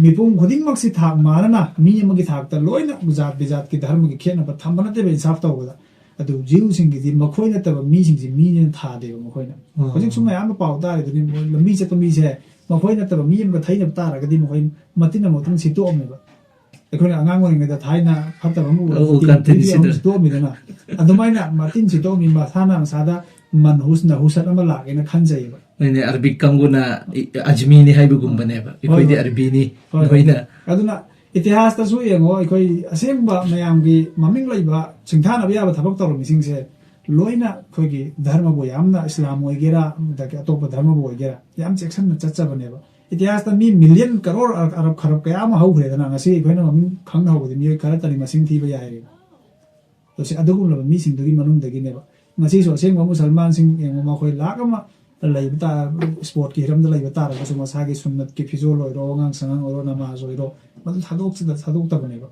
ꯃꯤꯄꯨꯝ ꯈꯨꯗꯤꯡꯃꯛꯁꯤ ꯊꯥꯛ ꯃꯥꯟꯅꯅ ꯃꯤ ꯑꯃꯒꯤ ꯊꯥꯛꯇ ꯂꯣꯏꯅ ꯖꯥꯠ ꯕꯤꯖꯥꯠꯀꯤ ꯙꯔꯃꯒꯤ ꯈꯦꯠꯅꯕ ꯊꯝꯕ ꯅꯠꯇꯦꯕ ꯏꯟꯁꯥꯐ ꯇꯧꯕꯗ꯫ ꯑꯗꯨ ꯖꯤꯎꯁꯤꯡꯒꯤꯗꯤ ꯃꯈꯣꯏ ꯅꯠꯇꯕ ꯃꯤꯁꯤꯡꯁꯤ ꯃꯤꯅꯦꯅ ꯊꯥꯗꯦꯕ ꯃꯈꯣꯏꯅ꯫ ꯎꯝ꯫ ꯍꯧꯖꯤꯛꯁꯨ ꯃꯌꯥꯝ ꯑꯃ ꯄꯥꯎ ꯇꯥꯔꯤꯗꯨꯅꯤ, ꯃꯣꯏ ꯂꯝꯕꯤ ꯆꯠꯄ ꯃꯤꯁꯦ ꯃꯈꯣꯏ ꯅꯠꯇꯕ ꯃꯤ ꯑꯃꯒ ꯊꯩꯅꯕ ꯇꯥꯔꯒꯗꯤ ꯃꯈꯣꯏ ꯃꯇꯤꯟ ꯑꯃ ꯃꯇꯤꯟ ꯁꯤꯠꯇꯣꯛꯑꯝꯃꯦꯕ꯫ ꯑꯩꯈꯣꯏꯅ ꯑꯉꯥꯡ ꯑꯣꯏꯔꯤꯉꯩꯗ ꯊꯥꯏꯅ ꯐꯠꯇꯕ ꯑꯃ ꯎꯕꯗ ꯑꯧ, ꯇꯤꯟ ꯀꯥꯟ ꯇꯤꯟ ꯇꯤꯚꯤ ꯑꯃ ꯁꯤꯠꯇꯣꯛ- ꯁꯤꯠꯇꯣꯛꯑꯝꯃꯤꯗꯅ, ꯑꯗꯨꯃꯥꯏꯅ ꯃꯇꯤꯟ ꯁꯤꯠꯇꯣꯛꯑꯝꯃꯤ ꯃꯁꯥꯅ ꯃꯁꯥꯗ ꯃꯟꯍꯨꯁ ꯅꯍꯨꯁꯠ ꯑꯃ ꯂꯥꯛꯑꯦꯅ ꯈꯟꯖꯩꯌꯦꯕ꯫ ꯍꯣꯏꯅꯦ, ꯑꯔꯕꯤꯛ ꯀꯥꯡꯕꯨꯅ ꯏ-, ꯑꯖꯃꯤꯅꯤ ꯍꯥꯏꯕꯒꯨꯝꯕꯅꯦꯕ꯫ ꯍꯣꯏ, ꯑꯩꯈꯣꯏꯗꯤ ꯍꯣꯏ꯫ ꯑꯔꯕꯤꯅꯤ, ꯍꯣꯏ, ꯍꯣꯏ꯫ ꯅꯣꯏꯅ ꯑꯗꯨꯅ ꯏꯇꯤꯍꯥꯁꯇꯁꯨ ꯌꯦꯡꯉꯣ, ꯑꯩꯈꯣꯏ ꯑꯁꯦꯡꯕ ꯃꯌꯥꯝꯒꯤ ꯃꯃꯤꯡ ꯂꯩꯕ ꯁꯤꯡꯊꯥꯅꯕ ꯌꯥꯕ ꯊꯕꯛ ꯇꯧꯔꯝꯃꯤꯁꯤꯡꯁꯦ ꯂꯣꯏꯅ ꯑꯩꯈꯣꯏꯒꯤ ꯙꯔꯃꯕꯨ, ꯌꯥꯝꯅ ꯏꯁꯂꯥꯝ ꯑꯣꯏꯒꯦꯔꯥ, ꯑꯗꯒꯤ ꯑꯇꯣꯞꯄ ꯙꯔꯃꯕꯨ ꯑꯣꯏꯒꯦꯔꯥ, ꯌꯥꯝ ꯆꯦꯛꯁꯤꯟꯅ ꯆꯠꯆꯕꯅꯦꯕ꯫ ꯏꯇꯤꯍꯥꯁꯇ ꯃꯤ ꯃꯤꯂꯤꯌꯟ ꯀꯔꯣꯔ ꯑꯔ-, ꯑꯔꯕ ꯈꯔꯕ ꯀꯌꯥ ꯑꯃ ꯍꯧꯈ꯭ꯔꯦꯗꯅ, ꯉꯁꯤ ꯑꯩꯈꯣꯏꯅ ꯃꯃꯤꯡ ꯈꯪꯅ ꯍꯧꯕꯗꯤ ꯃꯤꯑꯣꯏ ꯈꯔꯇꯅꯤ ꯃꯁꯤꯡ ꯊꯤꯕ ꯌꯥꯏꯔꯦꯕ꯫ ꯑꯗꯣ ꯁꯤ ꯑꯗꯨꯒꯨꯝꯂꯕ ꯃꯤꯁꯤꯡꯗꯨꯒꯤ ꯃꯅꯨꯡꯗꯒꯤꯅꯦꯕ꯫ ꯉꯁꯤꯁꯨ ꯑꯁꯦꯡꯕ ꯃꯨꯁꯜꯃꯥꯟꯁꯤꯡ ꯌꯦꯡꯉꯣ, ꯃꯈꯣꯏ ꯂꯥꯛ ꯑꯃ ꯂꯩꯕ ꯇꯥ-, ꯏꯁꯄꯣꯔꯠꯀꯤ ꯍꯤꯔꯝꯗ ꯂꯩꯕ ꯇꯥꯔꯒꯁꯨ, ꯃꯁꯥꯒꯤ ꯁꯨꯟꯅꯠꯀꯤ ꯐꯤꯖꯣꯜ ꯑꯣꯏꯔꯣ, ꯑꯉꯥꯡ ꯁꯉꯥꯡ ꯑꯣꯏꯔꯣ, ꯅꯃꯥꯖ ꯑꯣꯏꯔꯣ, ꯃꯗꯨ ꯊꯥꯗꯣꯛꯁꯤꯗ ꯊꯥꯗꯣꯛꯇꯕꯅꯦꯕ꯫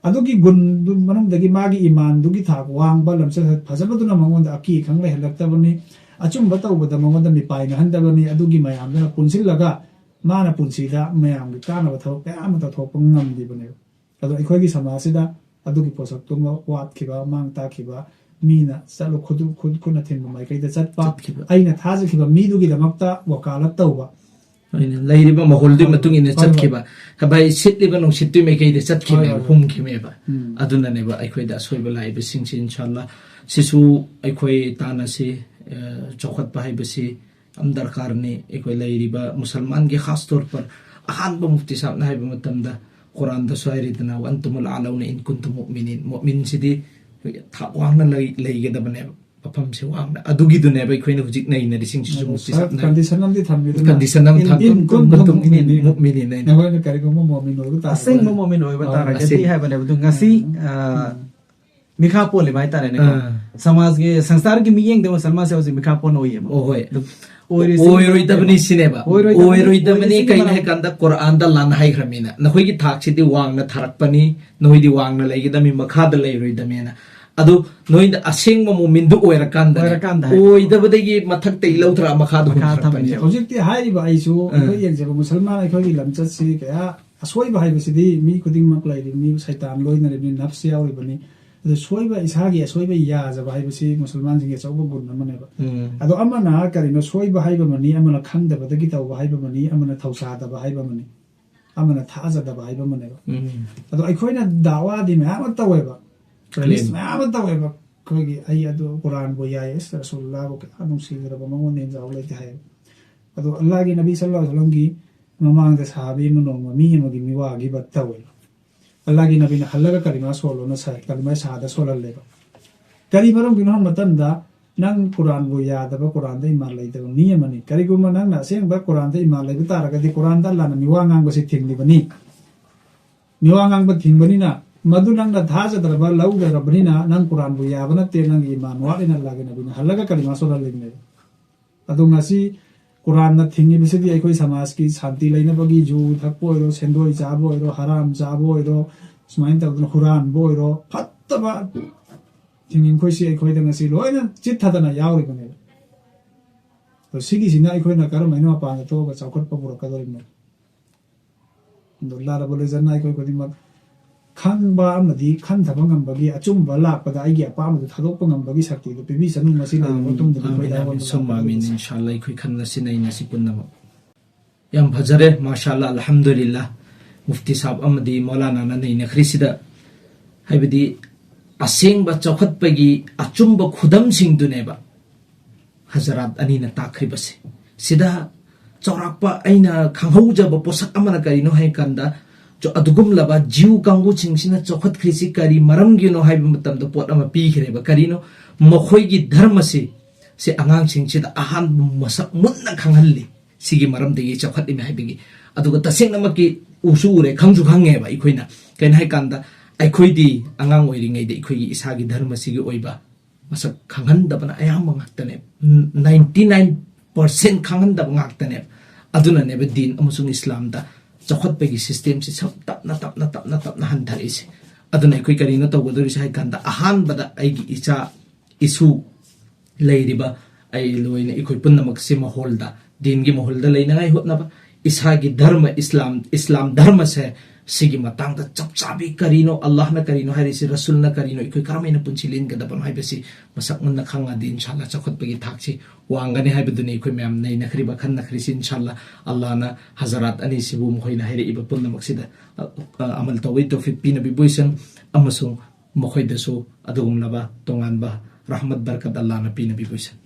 ꯑꯗꯨꯒꯤ ꯒꯨꯟꯗꯨ ꯃꯅꯨꯡꯗꯒꯤ ꯃꯥꯒꯤ ꯏꯃꯥꯟꯗꯨꯒꯤ ꯊꯥꯛ ꯋꯥꯡꯕ, ꯂꯝꯆꯠ ꯐꯖꯕꯗꯨꯅ ꯃꯉꯣꯟꯗ ꯑꯀꯤ ꯑꯈꯪ ꯂꯩꯍꯜꯂꯛꯇꯕꯅꯤ, ꯑꯆꯨꯝꯕ ꯇꯧꯕꯗ ꯃꯉꯣꯟꯗ ꯃꯤꯄꯥꯏ ꯅꯥꯍꯟꯗꯕꯅꯤ꯫ ꯑꯗꯨꯒꯤ ꯃꯌꯥꯝꯗꯨꯅ ꯄꯨꯟꯁꯤꯜꯂꯒ ꯃꯥꯅ ꯄꯨꯟꯁꯤꯗ ꯃꯌꯥꯝꯒꯤ ꯀꯥꯟꯅꯕ ꯊꯕꯛ ꯀꯌꯥ ꯑꯃ ꯇꯧꯊꯣꯛꯄ ꯉꯝꯂꯤꯕꯅꯦꯕ꯫ ꯑꯗꯣ ꯑꯩꯈꯣꯏꯒꯤ ꯁꯃꯥꯖꯁꯤꯗ ꯑꯗꯨꯒꯤ ꯄꯣꯠꯁꯛꯇꯨꯃ ꯋꯥꯠꯈꯤꯕ, ꯃꯥꯡ ꯇꯥꯛꯈꯤꯕ, ꯃꯤꯅ ꯆꯠꯂꯨ ꯈꯨꯠ, ꯈꯨꯠ, ꯈꯨꯠꯅ ꯊꯤꯟꯕ ꯃꯥꯏꯀꯩꯗ ꯆꯠꯄ, ꯆꯠꯈꯤꯕ꯫ ꯑꯩꯅ ꯊꯥꯖꯈꯤꯕ ꯃꯤꯗꯨꯒꯤꯗꯃꯛꯇ ꯋꯀꯥꯂꯠ ꯇꯧꯕ꯫ ꯑꯩꯅ ꯂꯩꯔꯤꯕ ꯃꯥꯍꯣꯜꯗꯨꯒꯤ ꯍꯣꯏ, ꯃꯇꯨꯡ ꯏꯟꯅ ꯍꯣꯏ, ꯍꯣꯏ꯫ ꯆꯠꯈꯤꯕ꯫ ꯍꯥꯏꯕꯗꯤ ꯁꯤꯠꯂꯤꯕ ꯅꯨꯡꯁꯤꯠꯇꯨꯒꯤ ꯃꯥꯏꯀꯩꯗ ꯆꯠꯈꯤꯕꯅꯦꯕ, ꯍꯣꯏ, ꯍꯣꯏ, ꯍꯣꯏ꯫ ꯍꯨꯝꯈꯤꯕꯅꯦꯕ꯫ ꯎꯝ꯫ ꯑꯗꯨꯅꯅꯦꯕ ꯑꯩꯈꯣꯏꯗ ꯑꯁꯣꯏꯕ ꯂꯥꯛꯏꯕꯁꯤꯡꯁꯤ, ꯏꯟꯁꯥꯜꯂꯥ꯫ ꯁꯤꯁꯨ ꯑꯩꯈꯣꯏ ꯇꯥꯟꯅꯁꯤ, ꯑ, ꯆꯥꯎꯈꯠꯄ ꯍꯥꯏꯕꯁꯤ ꯌꯥꯝ ꯗꯔꯀꯥꯔꯅꯤ꯫ ꯑꯩꯈꯣꯏ ꯂꯩꯔꯤꯕ ꯃꯨꯁꯜꯃꯥꯟꯒꯤ ꯈꯥꯁ ꯇꯧꯔ ꯄꯔ ꯑꯍꯥꯟꯕ ꯃꯨꯐꯇꯤ ꯁꯥꯍꯕꯅ ꯍꯥꯏꯕ ꯃꯇꯝꯗ ꯀꯨꯔꯥꯟꯗꯁꯨ ꯍꯥꯏꯔꯤꯗꯅ, "ꯋꯥꯟꯇꯨꯃꯨꯜ ꯑꯥꯂꯧꯅ ꯏꯟ ꯀꯨꯟꯇꯨꯝ ꯃꯨꯑꯃꯤꯅꯤꯟ", ꯃꯨꯑꯃꯤꯟꯁꯤꯗꯤ ꯑꯩꯈꯣꯏꯒꯤ ꯊꯥꯛ ꯋꯥꯡꯅ ꯂꯩ-, ꯂꯩꯒꯗꯕꯅꯦꯕ, ꯃꯐꯝꯁꯦ ꯋꯥꯡꯅ꯫ ꯑꯗꯨꯒꯤꯗꯨꯅꯦꯕ ꯑꯩꯈꯣꯏꯅ ꯍꯧꯖꯤꯛ ꯅꯩꯅꯔꯤꯁꯤꯡꯁꯤꯁꯨ, ꯑꯗꯣ ꯃꯨꯐꯇꯤ ꯁꯥꯍꯕꯅ ꯍꯥꯏꯕ꯫ ꯀꯟꯗꯤꯁꯟ ꯑꯃꯗꯤ ꯊꯝꯕꯤꯗꯨꯅ, ꯀꯟꯗꯤꯁꯟ ꯑꯃ "ꯏꯟ, ꯊꯝꯕꯤ-, ꯏꯟ ꯀꯨꯟꯇꯨꯝ ꯀꯨꯟꯇꯨꯝ ꯃꯨꯑꯃꯤꯅꯤꯟ", ꯃꯨꯑꯃꯤꯅꯤꯟ ꯍꯥꯏꯅ꯫ ꯅꯈꯣꯏꯅ ꯀꯔꯤꯒꯨꯝꯕ ꯃꯨꯑꯃꯤꯟ ꯑꯣꯏꯕ ꯇꯥꯔꯒꯗꯤ꯫ ꯑꯁꯦꯡꯕ ꯃꯨꯑꯃꯤꯟ ꯑꯣꯏꯕ ꯑꯥ, ꯇꯥꯔꯒꯗꯤ ꯑꯁꯦꯡ- ꯍꯥꯏꯕꯅꯦꯕ꯫ ꯑꯗꯨ ꯉꯁꯤ, ꯎꯝ꯫ ꯑ, ꯎꯝ꯫ ꯃꯤꯈꯥ ꯄꯣꯜꯂꯤꯕ ꯍꯥꯏꯇꯥꯔꯦꯅꯦꯀꯣ꯫ ꯑꯥ꯫ ꯁꯃꯥꯖꯒꯤ, ꯁꯪꯁꯥꯔꯒꯤ ꯃꯤꯠꯌꯦꯡꯗ ꯃꯨꯁꯜꯃꯥꯟꯁꯦ ꯍꯧꯖꯤꯛ ꯃꯤꯈꯥ ꯄꯣꯟꯅ ꯎꯏꯌꯦꯕ꯫ ꯑꯣ, ꯍꯣꯏ꯫ ꯑꯗꯨ ꯑꯣꯏꯔꯣꯏꯁꯤꯅ ꯑꯣꯏꯔꯣꯏꯗꯕꯅꯤ ꯀꯃꯥꯏꯅ? ꯁꯤꯅꯦꯕ꯫ ꯑꯣꯏꯔꯣꯏꯗꯕꯅꯤ꯫ ꯑꯣꯏꯔꯣꯏꯗꯕꯅꯤ꯫ ꯑꯣꯏꯔꯣꯏꯁꯤꯒꯤ ꯀꯩꯅꯣ ꯃꯔꯝ ꯍꯥꯏꯀꯥꯟꯗ ꯀꯨꯔꯥꯟꯗ ꯂꯥꯟꯅ ꯍꯥꯏꯈ꯭ꯔꯃꯤꯅ, "ꯅꯈꯣꯏꯒꯤ ꯊꯥꯛꯁꯤꯗꯤ ꯋꯥꯡꯅ ꯊꯥꯔꯛꯄꯅꯤ, ꯅꯈꯣꯏꯗꯤ ꯋꯥꯡꯅ ꯂꯩꯒꯗꯕꯅꯤ, ꯃꯈꯥꯗ ꯂꯩꯔꯣꯏꯗꯕꯅꯤꯅ"꯫ ꯑꯗꯨ ꯅꯣꯏꯅ ꯑꯁꯦꯡꯕ ꯃꯨꯃꯤꯟꯗꯨ ꯑꯣꯏꯔꯀꯥꯟꯗ, ꯑꯣꯏꯔꯀꯥꯟꯗ ꯍꯥꯏ꯫ ꯑꯣꯏꯗꯕꯗꯒꯤ ꯃꯊꯛꯇ ꯂꯧꯊꯔ ꯃꯈꯥꯗ ꯃꯈꯥ ꯍꯨꯟꯊꯔꯛꯄꯅꯦꯕ꯫ ꯊꯝꯃꯤꯁꯦ꯫ ꯍꯧꯖꯤꯛꯇꯤ ꯍꯥꯏꯔꯤꯕ ꯑꯩꯁꯨ ꯑꯥ꯫ ꯑꯩꯈꯣꯏ ꯌꯦꯡꯖꯕ ꯃꯨꯁꯜꯃꯥꯟ ꯑꯩꯈꯣꯏꯒꯤ ꯂꯝꯆꯠꯁꯤ ꯀꯌꯥ ꯑꯁꯣꯏꯕ ꯍꯥꯏꯕꯁꯤꯗꯤ ꯃꯤ ꯈꯨꯗꯤꯡꯃꯛ ꯂꯩꯔꯤꯕꯅꯤ, ꯁꯩꯇꯥꯟ ꯂꯣꯏꯅꯔꯤꯕꯅꯤ, ꯅꯐꯁ ꯌꯥꯎꯔꯤꯕꯅꯤ꯫ ꯑꯗꯨ ꯁꯣꯏꯕ, ꯏꯁꯥꯒꯤ ꯑꯁꯣꯏꯕ ꯌꯥꯖꯕ ꯍꯥꯏꯕꯁꯤ ꯃꯨꯁꯜꯃꯥꯟꯁꯤꯡꯒꯤ ꯑꯆꯧꯕ ꯒꯨꯟ ꯑꯃꯅꯦꯕ꯫ ꯎꯝ꯫ ꯑꯗꯣ ꯑꯃꯅ ꯀꯔꯤꯅꯣ, ꯁꯣꯏꯕ ꯍꯥꯏꯕ ꯑꯃꯅꯤ, ꯑꯃꯅ ꯈꯪꯗꯕꯗꯒꯤ ꯇꯧꯕ ꯍꯥꯏꯕ ꯑꯃꯅꯤ, ꯑꯃꯅ ꯊꯧꯁꯥꯗꯕ ꯍꯥꯏꯕ ꯑꯃꯅꯤ, ꯑꯃꯅ ꯊꯥꯖꯗꯕ ꯍꯥꯏꯕ ꯑꯃꯅꯦꯕ꯫ ꯎꯝ꯫ ꯑꯗꯣ ꯑꯩꯈꯣꯏꯅ ꯗꯥꯋꯥꯗꯤ ꯃꯌꯥꯝ ꯑꯃ ꯇꯧꯋꯦꯕ, ꯀ꯭ꯂꯦꯝ꯫ ꯔꯤꯂꯤꯁ ꯃꯌꯥꯝ ꯑꯃ ꯇꯧꯋꯦꯕ꯫ ꯑꯩꯈꯣꯏꯒꯤ, "ꯑꯩ ꯑꯗꯨ ꯀꯨꯔꯥꯟꯕꯨ ꯌꯥꯏ, ꯑꯁ, ꯔꯁꯨꯜꯂꯥꯍꯕꯨ ꯀꯌꯥ ꯅꯨꯡꯁꯤꯈ꯭ꯔꯕ, ꯃꯉꯣꯟꯗ ꯍꯦꯟꯖꯕ ꯂꯩꯇꯦ" ꯍꯥꯏꯌꯦꯕ꯫ ꯑꯗꯣ ꯑꯜꯂꯥꯍꯒꯤ ꯅꯕꯤ ꯁꯜꯂꯜꯂꯥꯍꯨ ꯑꯂꯩꯍꯤ ꯋꯥꯁꯜꯂꯝꯒꯤ ꯃꯃꯥꯡꯗ ꯁꯍꯥꯕꯤ ꯑꯃ ꯅꯣꯡꯃ ꯃꯤ ꯑꯃꯒꯤ ꯃꯤꯋꯥꯒꯤꯕ ꯇꯧꯋꯦ꯫ ꯑꯜꯂꯥꯒꯤ ꯅꯕꯤꯅ ꯍꯜꯂꯒ ꯀꯂꯤꯃꯥ ꯁꯣꯜꯂꯣꯅ ꯁꯥꯏ, ꯀꯂꯤꯃꯥ ꯁꯍꯥꯗ ꯁꯣꯜꯍꯜꯂꯦꯕ꯫ ꯀꯔꯤ ꯃꯔꯝꯒꯤꯅꯣ ꯍꯥꯏꯕ ꯃꯇꯝꯗ, "ꯅꯪ ꯀꯨꯔꯥꯟꯕꯨ ꯌꯥꯗꯕ, ꯀꯨꯔꯥꯟꯗ ꯏꯃꯥꯟ ꯂꯩꯇꯕ ꯃꯤ ꯑꯃꯅꯤ꯫ ꯀꯔꯤꯒꯨꯝꯕ ꯅꯪꯅ ꯑꯁꯦꯡꯕ ꯀꯨꯔꯥꯟꯗ ꯏꯃꯥꯟ ꯂꯩꯕ ꯇꯥꯔꯒꯗꯤ, ꯀꯨꯔꯥꯟꯗ ꯑꯜꯂꯥꯅ ꯃꯤꯋꯥ ꯉꯥꯡꯕꯁꯤ ꯊꯤꯡꯂꯤꯕꯅꯤ꯫ ꯃꯤꯋꯥ ꯉꯥꯡꯕ ꯊꯤꯡꯕꯅꯤꯅ, ꯃꯗꯨ ꯅꯪꯅ ꯊꯥꯖꯗ꯭ꯔꯕ, ꯂꯧꯗ꯭ꯔꯕꯅꯤꯅ, ꯅꯪ ꯀꯨꯔꯥꯟꯕꯨ ꯌꯥꯕ ꯅꯠꯇꯦ, ꯅꯪꯒꯤ ꯏꯃꯥꯟ ꯋꯥꯠꯂꯤꯅ" ꯑꯜꯂꯥꯒꯤ ꯅꯕꯤꯅ ꯍꯜꯂꯒ ꯀꯂꯤꯃꯥ ꯁꯣꯜꯍꯜꯂꯤꯕꯅꯦꯕ꯫ ꯑꯗꯣ ꯉꯁꯤ ꯀꯨꯔꯥꯟꯅ ꯊꯤꯡꯉꯤꯕꯁꯤꯗꯤ ꯑꯩꯈꯣꯏ ꯁꯃꯥꯖꯀꯤ ꯁꯥꯟꯇꯤ ꯂꯩꯅꯕꯒꯤ ꯖꯨ ꯊꯛꯄ ꯑꯣꯏꯔꯣ, ꯁꯦꯟꯗꯣꯏ ꯆꯥꯕ ꯑꯣꯏꯔꯣ, ꯍꯔꯥꯝ ꯆꯥꯕ ꯑꯣꯏꯔꯣ, ꯁꯨꯃꯥꯏꯅ ꯇꯧꯗꯅ ꯍꯨꯔꯥꯟꯕ ꯑꯣꯏꯔꯣ, ꯐꯠꯇꯕ ꯊꯤꯡꯉꯤꯈꯣꯏꯁꯤ ꯑꯩꯈꯣꯏꯗ ꯉꯁꯤ ꯂꯣꯏꯅ ꯆꯤꯠꯊꯗꯅ ꯌꯥꯎꯔꯤꯕꯅꯦꯕ꯫ ꯑꯗꯣ ꯁꯤꯒꯤꯁꯤꯅ ꯑꯩꯈꯣꯏꯅ ꯀꯔꯝ ꯍꯥꯏꯅ ꯃꯄꯥꯟꯗ ꯊꯣꯛꯑꯒ ꯆꯥꯎꯈꯠꯄ ꯄꯨꯔꯛꯀꯗꯧꯔꯤꯕꯅꯣ? ꯑꯗꯣ ꯂꯥꯔꯕ ꯂꯣꯏꯖꯅ ꯑꯩꯈꯣꯏ ꯈꯨꯗꯤꯡꯃꯛ ꯈꯪꯕ ꯑꯃꯗꯤ ꯈꯟꯊꯕ ꯉꯝꯕꯒꯤ, ꯑꯆꯨꯝꯕ ꯂꯥꯛꯄꯗ ꯑꯩꯒꯤ ꯑꯄꯥꯝꯕꯗꯨ ꯊꯥꯗꯣꯛꯄ ꯉꯝꯕꯒꯤ ꯁꯛꯇꯤꯗꯨ ꯄꯤꯕꯤꯁꯅꯨ꯫ ꯃꯁꯤ ꯂꯩꯔꯕ ꯃꯇꯨꯡꯗꯗꯤ ꯑꯩꯈꯣꯏꯗ ꯑꯋꯥꯕ ꯁꯨꯝ ꯑꯃꯅꯤ꯫ ꯂꯥꯛꯀꯗꯕꯁꯦ꯫ ꯏꯟꯁꯥꯜꯂꯥ, ꯑꯩꯈꯣꯏ ꯈꯟꯅ ꯁꯤꯟꯅꯩ ꯉꯁꯤ ꯄꯨꯝꯅꯃꯛ꯫ ꯌꯥꯝ ꯐꯖꯔꯦ, ꯃꯥꯁꯥ ꯑꯜꯂꯥ, ꯑꯜꯍꯝꯗꯨꯂꯤꯜꯂꯥ꯫ ꯃꯨꯐꯇꯤ ꯁꯥꯍꯕ ꯑꯃꯗꯤ ꯃꯧꯂꯥꯅꯥꯅ ꯅꯩꯅꯈ꯭ꯔꯤꯁꯤꯗ, ꯍꯥꯏꯕꯗꯤ ꯑꯁꯦꯡꯕ ꯆꯥꯎꯈꯠꯄꯒꯤ ꯑꯆꯨꯝꯕ ꯈꯨꯗꯝꯁꯤꯡꯗꯨꯅꯦꯕ꯫ ꯍꯖꯔꯥꯠ ꯑꯅꯤꯅ ꯇꯥꯛꯈ꯭ꯔꯤꯕꯁꯦ꯫ ꯁꯤꯗ ꯆꯥꯎꯔꯥꯛꯄ ꯑꯩꯅ ꯈꯪꯍꯧꯖꯕ ꯄꯣꯠꯁꯛ ꯑꯃꯅ ꯀꯔꯤꯅꯣ ꯍꯥꯏ ꯀꯥꯟꯗ, ꯆ-, ꯑꯗꯨꯒꯨꯝꯂꯕ ꯖꯤꯎ ꯀꯥꯡꯕꯨꯁꯤꯡꯁꯤꯅ ꯆꯥꯎꯈꯠꯈ꯭ꯔꯤꯁꯤ ꯀꯔꯤ ꯃꯔꯝꯒꯤꯅꯣ ꯍꯥꯏꯕ ꯃꯇꯝꯗ ꯄꯣꯠ ꯑꯃ ꯄꯤꯈ꯭ꯔꯦꯕ꯫ ꯀꯔꯤꯅꯣ? ꯃꯈꯣꯏꯒꯤ ꯙꯔꯃꯁꯤ, ꯁꯤ ꯑꯉꯥꯡꯁꯤꯡꯁꯤꯗ ꯑꯍꯥꯟꯕ ꯃꯁꯛ ꯃꯨꯟꯅ ꯈꯪꯍꯜꯂꯤ꯫ ꯁꯤꯒꯤ ꯃꯔꯝꯗꯒꯤ ꯆꯥꯎꯈꯠꯂꯤꯅꯤ ꯍꯥꯏꯕꯒꯤ꯫ ꯑꯗꯨꯒ ꯇꯁꯦꯡꯅꯃꯛꯀꯤ ꯎꯁꯨ ꯎꯔꯦ, ꯈꯪꯁꯨ ꯈꯪꯉꯦꯕ ꯑꯩꯈꯣꯏꯅ꯫ ꯀꯩꯅꯣ ꯍꯥꯏ ꯀꯥꯟꯗ, ꯑꯩꯈꯣꯏꯗꯤ ꯑꯉꯥꯡ ꯑꯣꯏꯔꯤꯉꯩꯗ ꯑꯩꯈꯣꯏꯒꯤ ꯏꯁꯥꯒꯤ ꯙꯔꯃꯁꯤꯒꯤ ꯑꯣꯏꯕ ꯃꯁꯛ ꯈꯪꯍꯟꯗꯕꯅ ꯑꯌꯥꯝꯕ ꯉꯥꯛꯇꯅꯦ꯫ ꯅꯥꯏꯟꯇꯤ ꯅꯥꯏꯟ ꯄꯥꯔꯁꯦꯟ ꯈꯪꯍꯟꯗꯕ ꯉꯥꯛꯇꯅꯦꯕ꯫ ꯑꯗꯨꯅꯅꯦꯕ ꯗꯤꯟ ꯑꯃꯁꯨꯡ ꯏꯁꯂꯥꯝꯗ ꯆꯥꯎꯈꯠꯄꯒꯤ ꯁꯤꯁꯇꯦꯝꯁꯤ ꯁꯨꯝ ꯇꯞꯅ, ꯇꯞꯅ, ꯇꯞꯅ, ꯇꯞꯅ ꯍꯟꯊꯔꯛꯏꯁꯦ꯫ ꯑꯗꯨꯅ ꯑꯩꯈꯣꯏ ꯀꯔꯤꯅꯣ ꯇꯧꯒꯗꯧꯔꯤꯁꯦ ꯍꯥꯏ ꯀꯥꯟꯗ, ꯑꯍꯥꯟꯕꯗ ꯑꯩꯒꯤ ꯏꯆꯥ ꯏꯁꯨ ꯂꯩꯔꯤꯕ ꯑꯩ ꯂꯣꯏꯅ ꯑꯩꯈꯣꯏ ꯄꯨꯝꯅꯃꯛꯁꯤ ꯃꯍꯣꯜꯗ, ꯗꯤꯟꯒꯤ ꯃꯍꯣꯜꯗ ꯂꯩꯅꯉꯥꯏ ꯍꯣꯠꯅꯕ, ꯏꯁꯥꯒꯤ ꯙꯔꯃ ꯏꯁꯂꯥꯝ, ꯏꯁꯂꯥꯝ ꯙꯔꯃꯁꯦ, ꯁꯤꯒꯤ ꯃꯇꯥꯡꯗ ꯆꯞ ꯆꯥꯕꯤ ꯀꯔꯤꯅꯣ, ꯑꯜꯂꯥꯍꯅ ꯀꯔꯤꯅꯣ ꯍꯥꯏꯔꯤꯁꯤ, ꯔꯁꯨꯜꯅ ꯀꯔꯤꯅꯣ, ꯑꯩꯈꯣꯏ ꯀꯔꯝꯍꯥꯏꯅ ꯄꯨꯟꯁꯤ ꯂꯦꯟꯒꯗꯕꯅꯣ ꯍꯥꯏꯕꯁꯤ ꯃꯁꯛ ꯃꯨꯟꯅ ꯈꯪꯉꯗꯤ, ꯏꯟꯁꯥꯜꯂꯥ, ꯆꯥꯎꯈꯠꯄꯒꯤ ꯊꯥꯛꯁꯤ ꯋꯥꯡꯒꯅꯤ ꯍꯥꯏꯕꯗꯨꯅꯤ ꯑꯩꯈꯣꯏ ꯃꯌꯥꯝ ꯅꯩꯅꯈ꯭ꯔꯤꯕ, ꯈꯟꯅꯈ꯭ꯔꯤꯁꯤ꯫ ꯏꯟꯁꯥꯜꯂꯥ, ꯑꯜꯂꯥꯍꯅ ꯍꯖꯔꯥꯠ ꯑꯅꯤꯁꯤꯕꯨ ꯃꯈꯣꯏꯅ ꯍꯥꯏꯔꯛꯏꯕ ꯄꯨꯝꯅꯃꯛꯁꯤꯗ, ꯑ, ꯑ, ꯑꯃꯜ ꯇꯧꯕꯩ ꯇꯧꯐꯤꯛ ꯄꯤꯅꯕꯤꯕ ꯑꯣꯏꯁꯅꯨ, ꯑꯃꯁꯨꯡ ꯃꯈꯣꯏꯗꯁꯨ ꯑꯗꯨꯒꯨꯝꯂꯕ ꯇꯣꯉꯥꯟꯕ ꯔꯍꯃꯠ ꯕꯔꯀꯠ ꯑꯜꯂꯥꯍꯅ ꯄꯤꯅꯕꯤꯕ ꯑꯣꯏꯁꯅꯨ꯫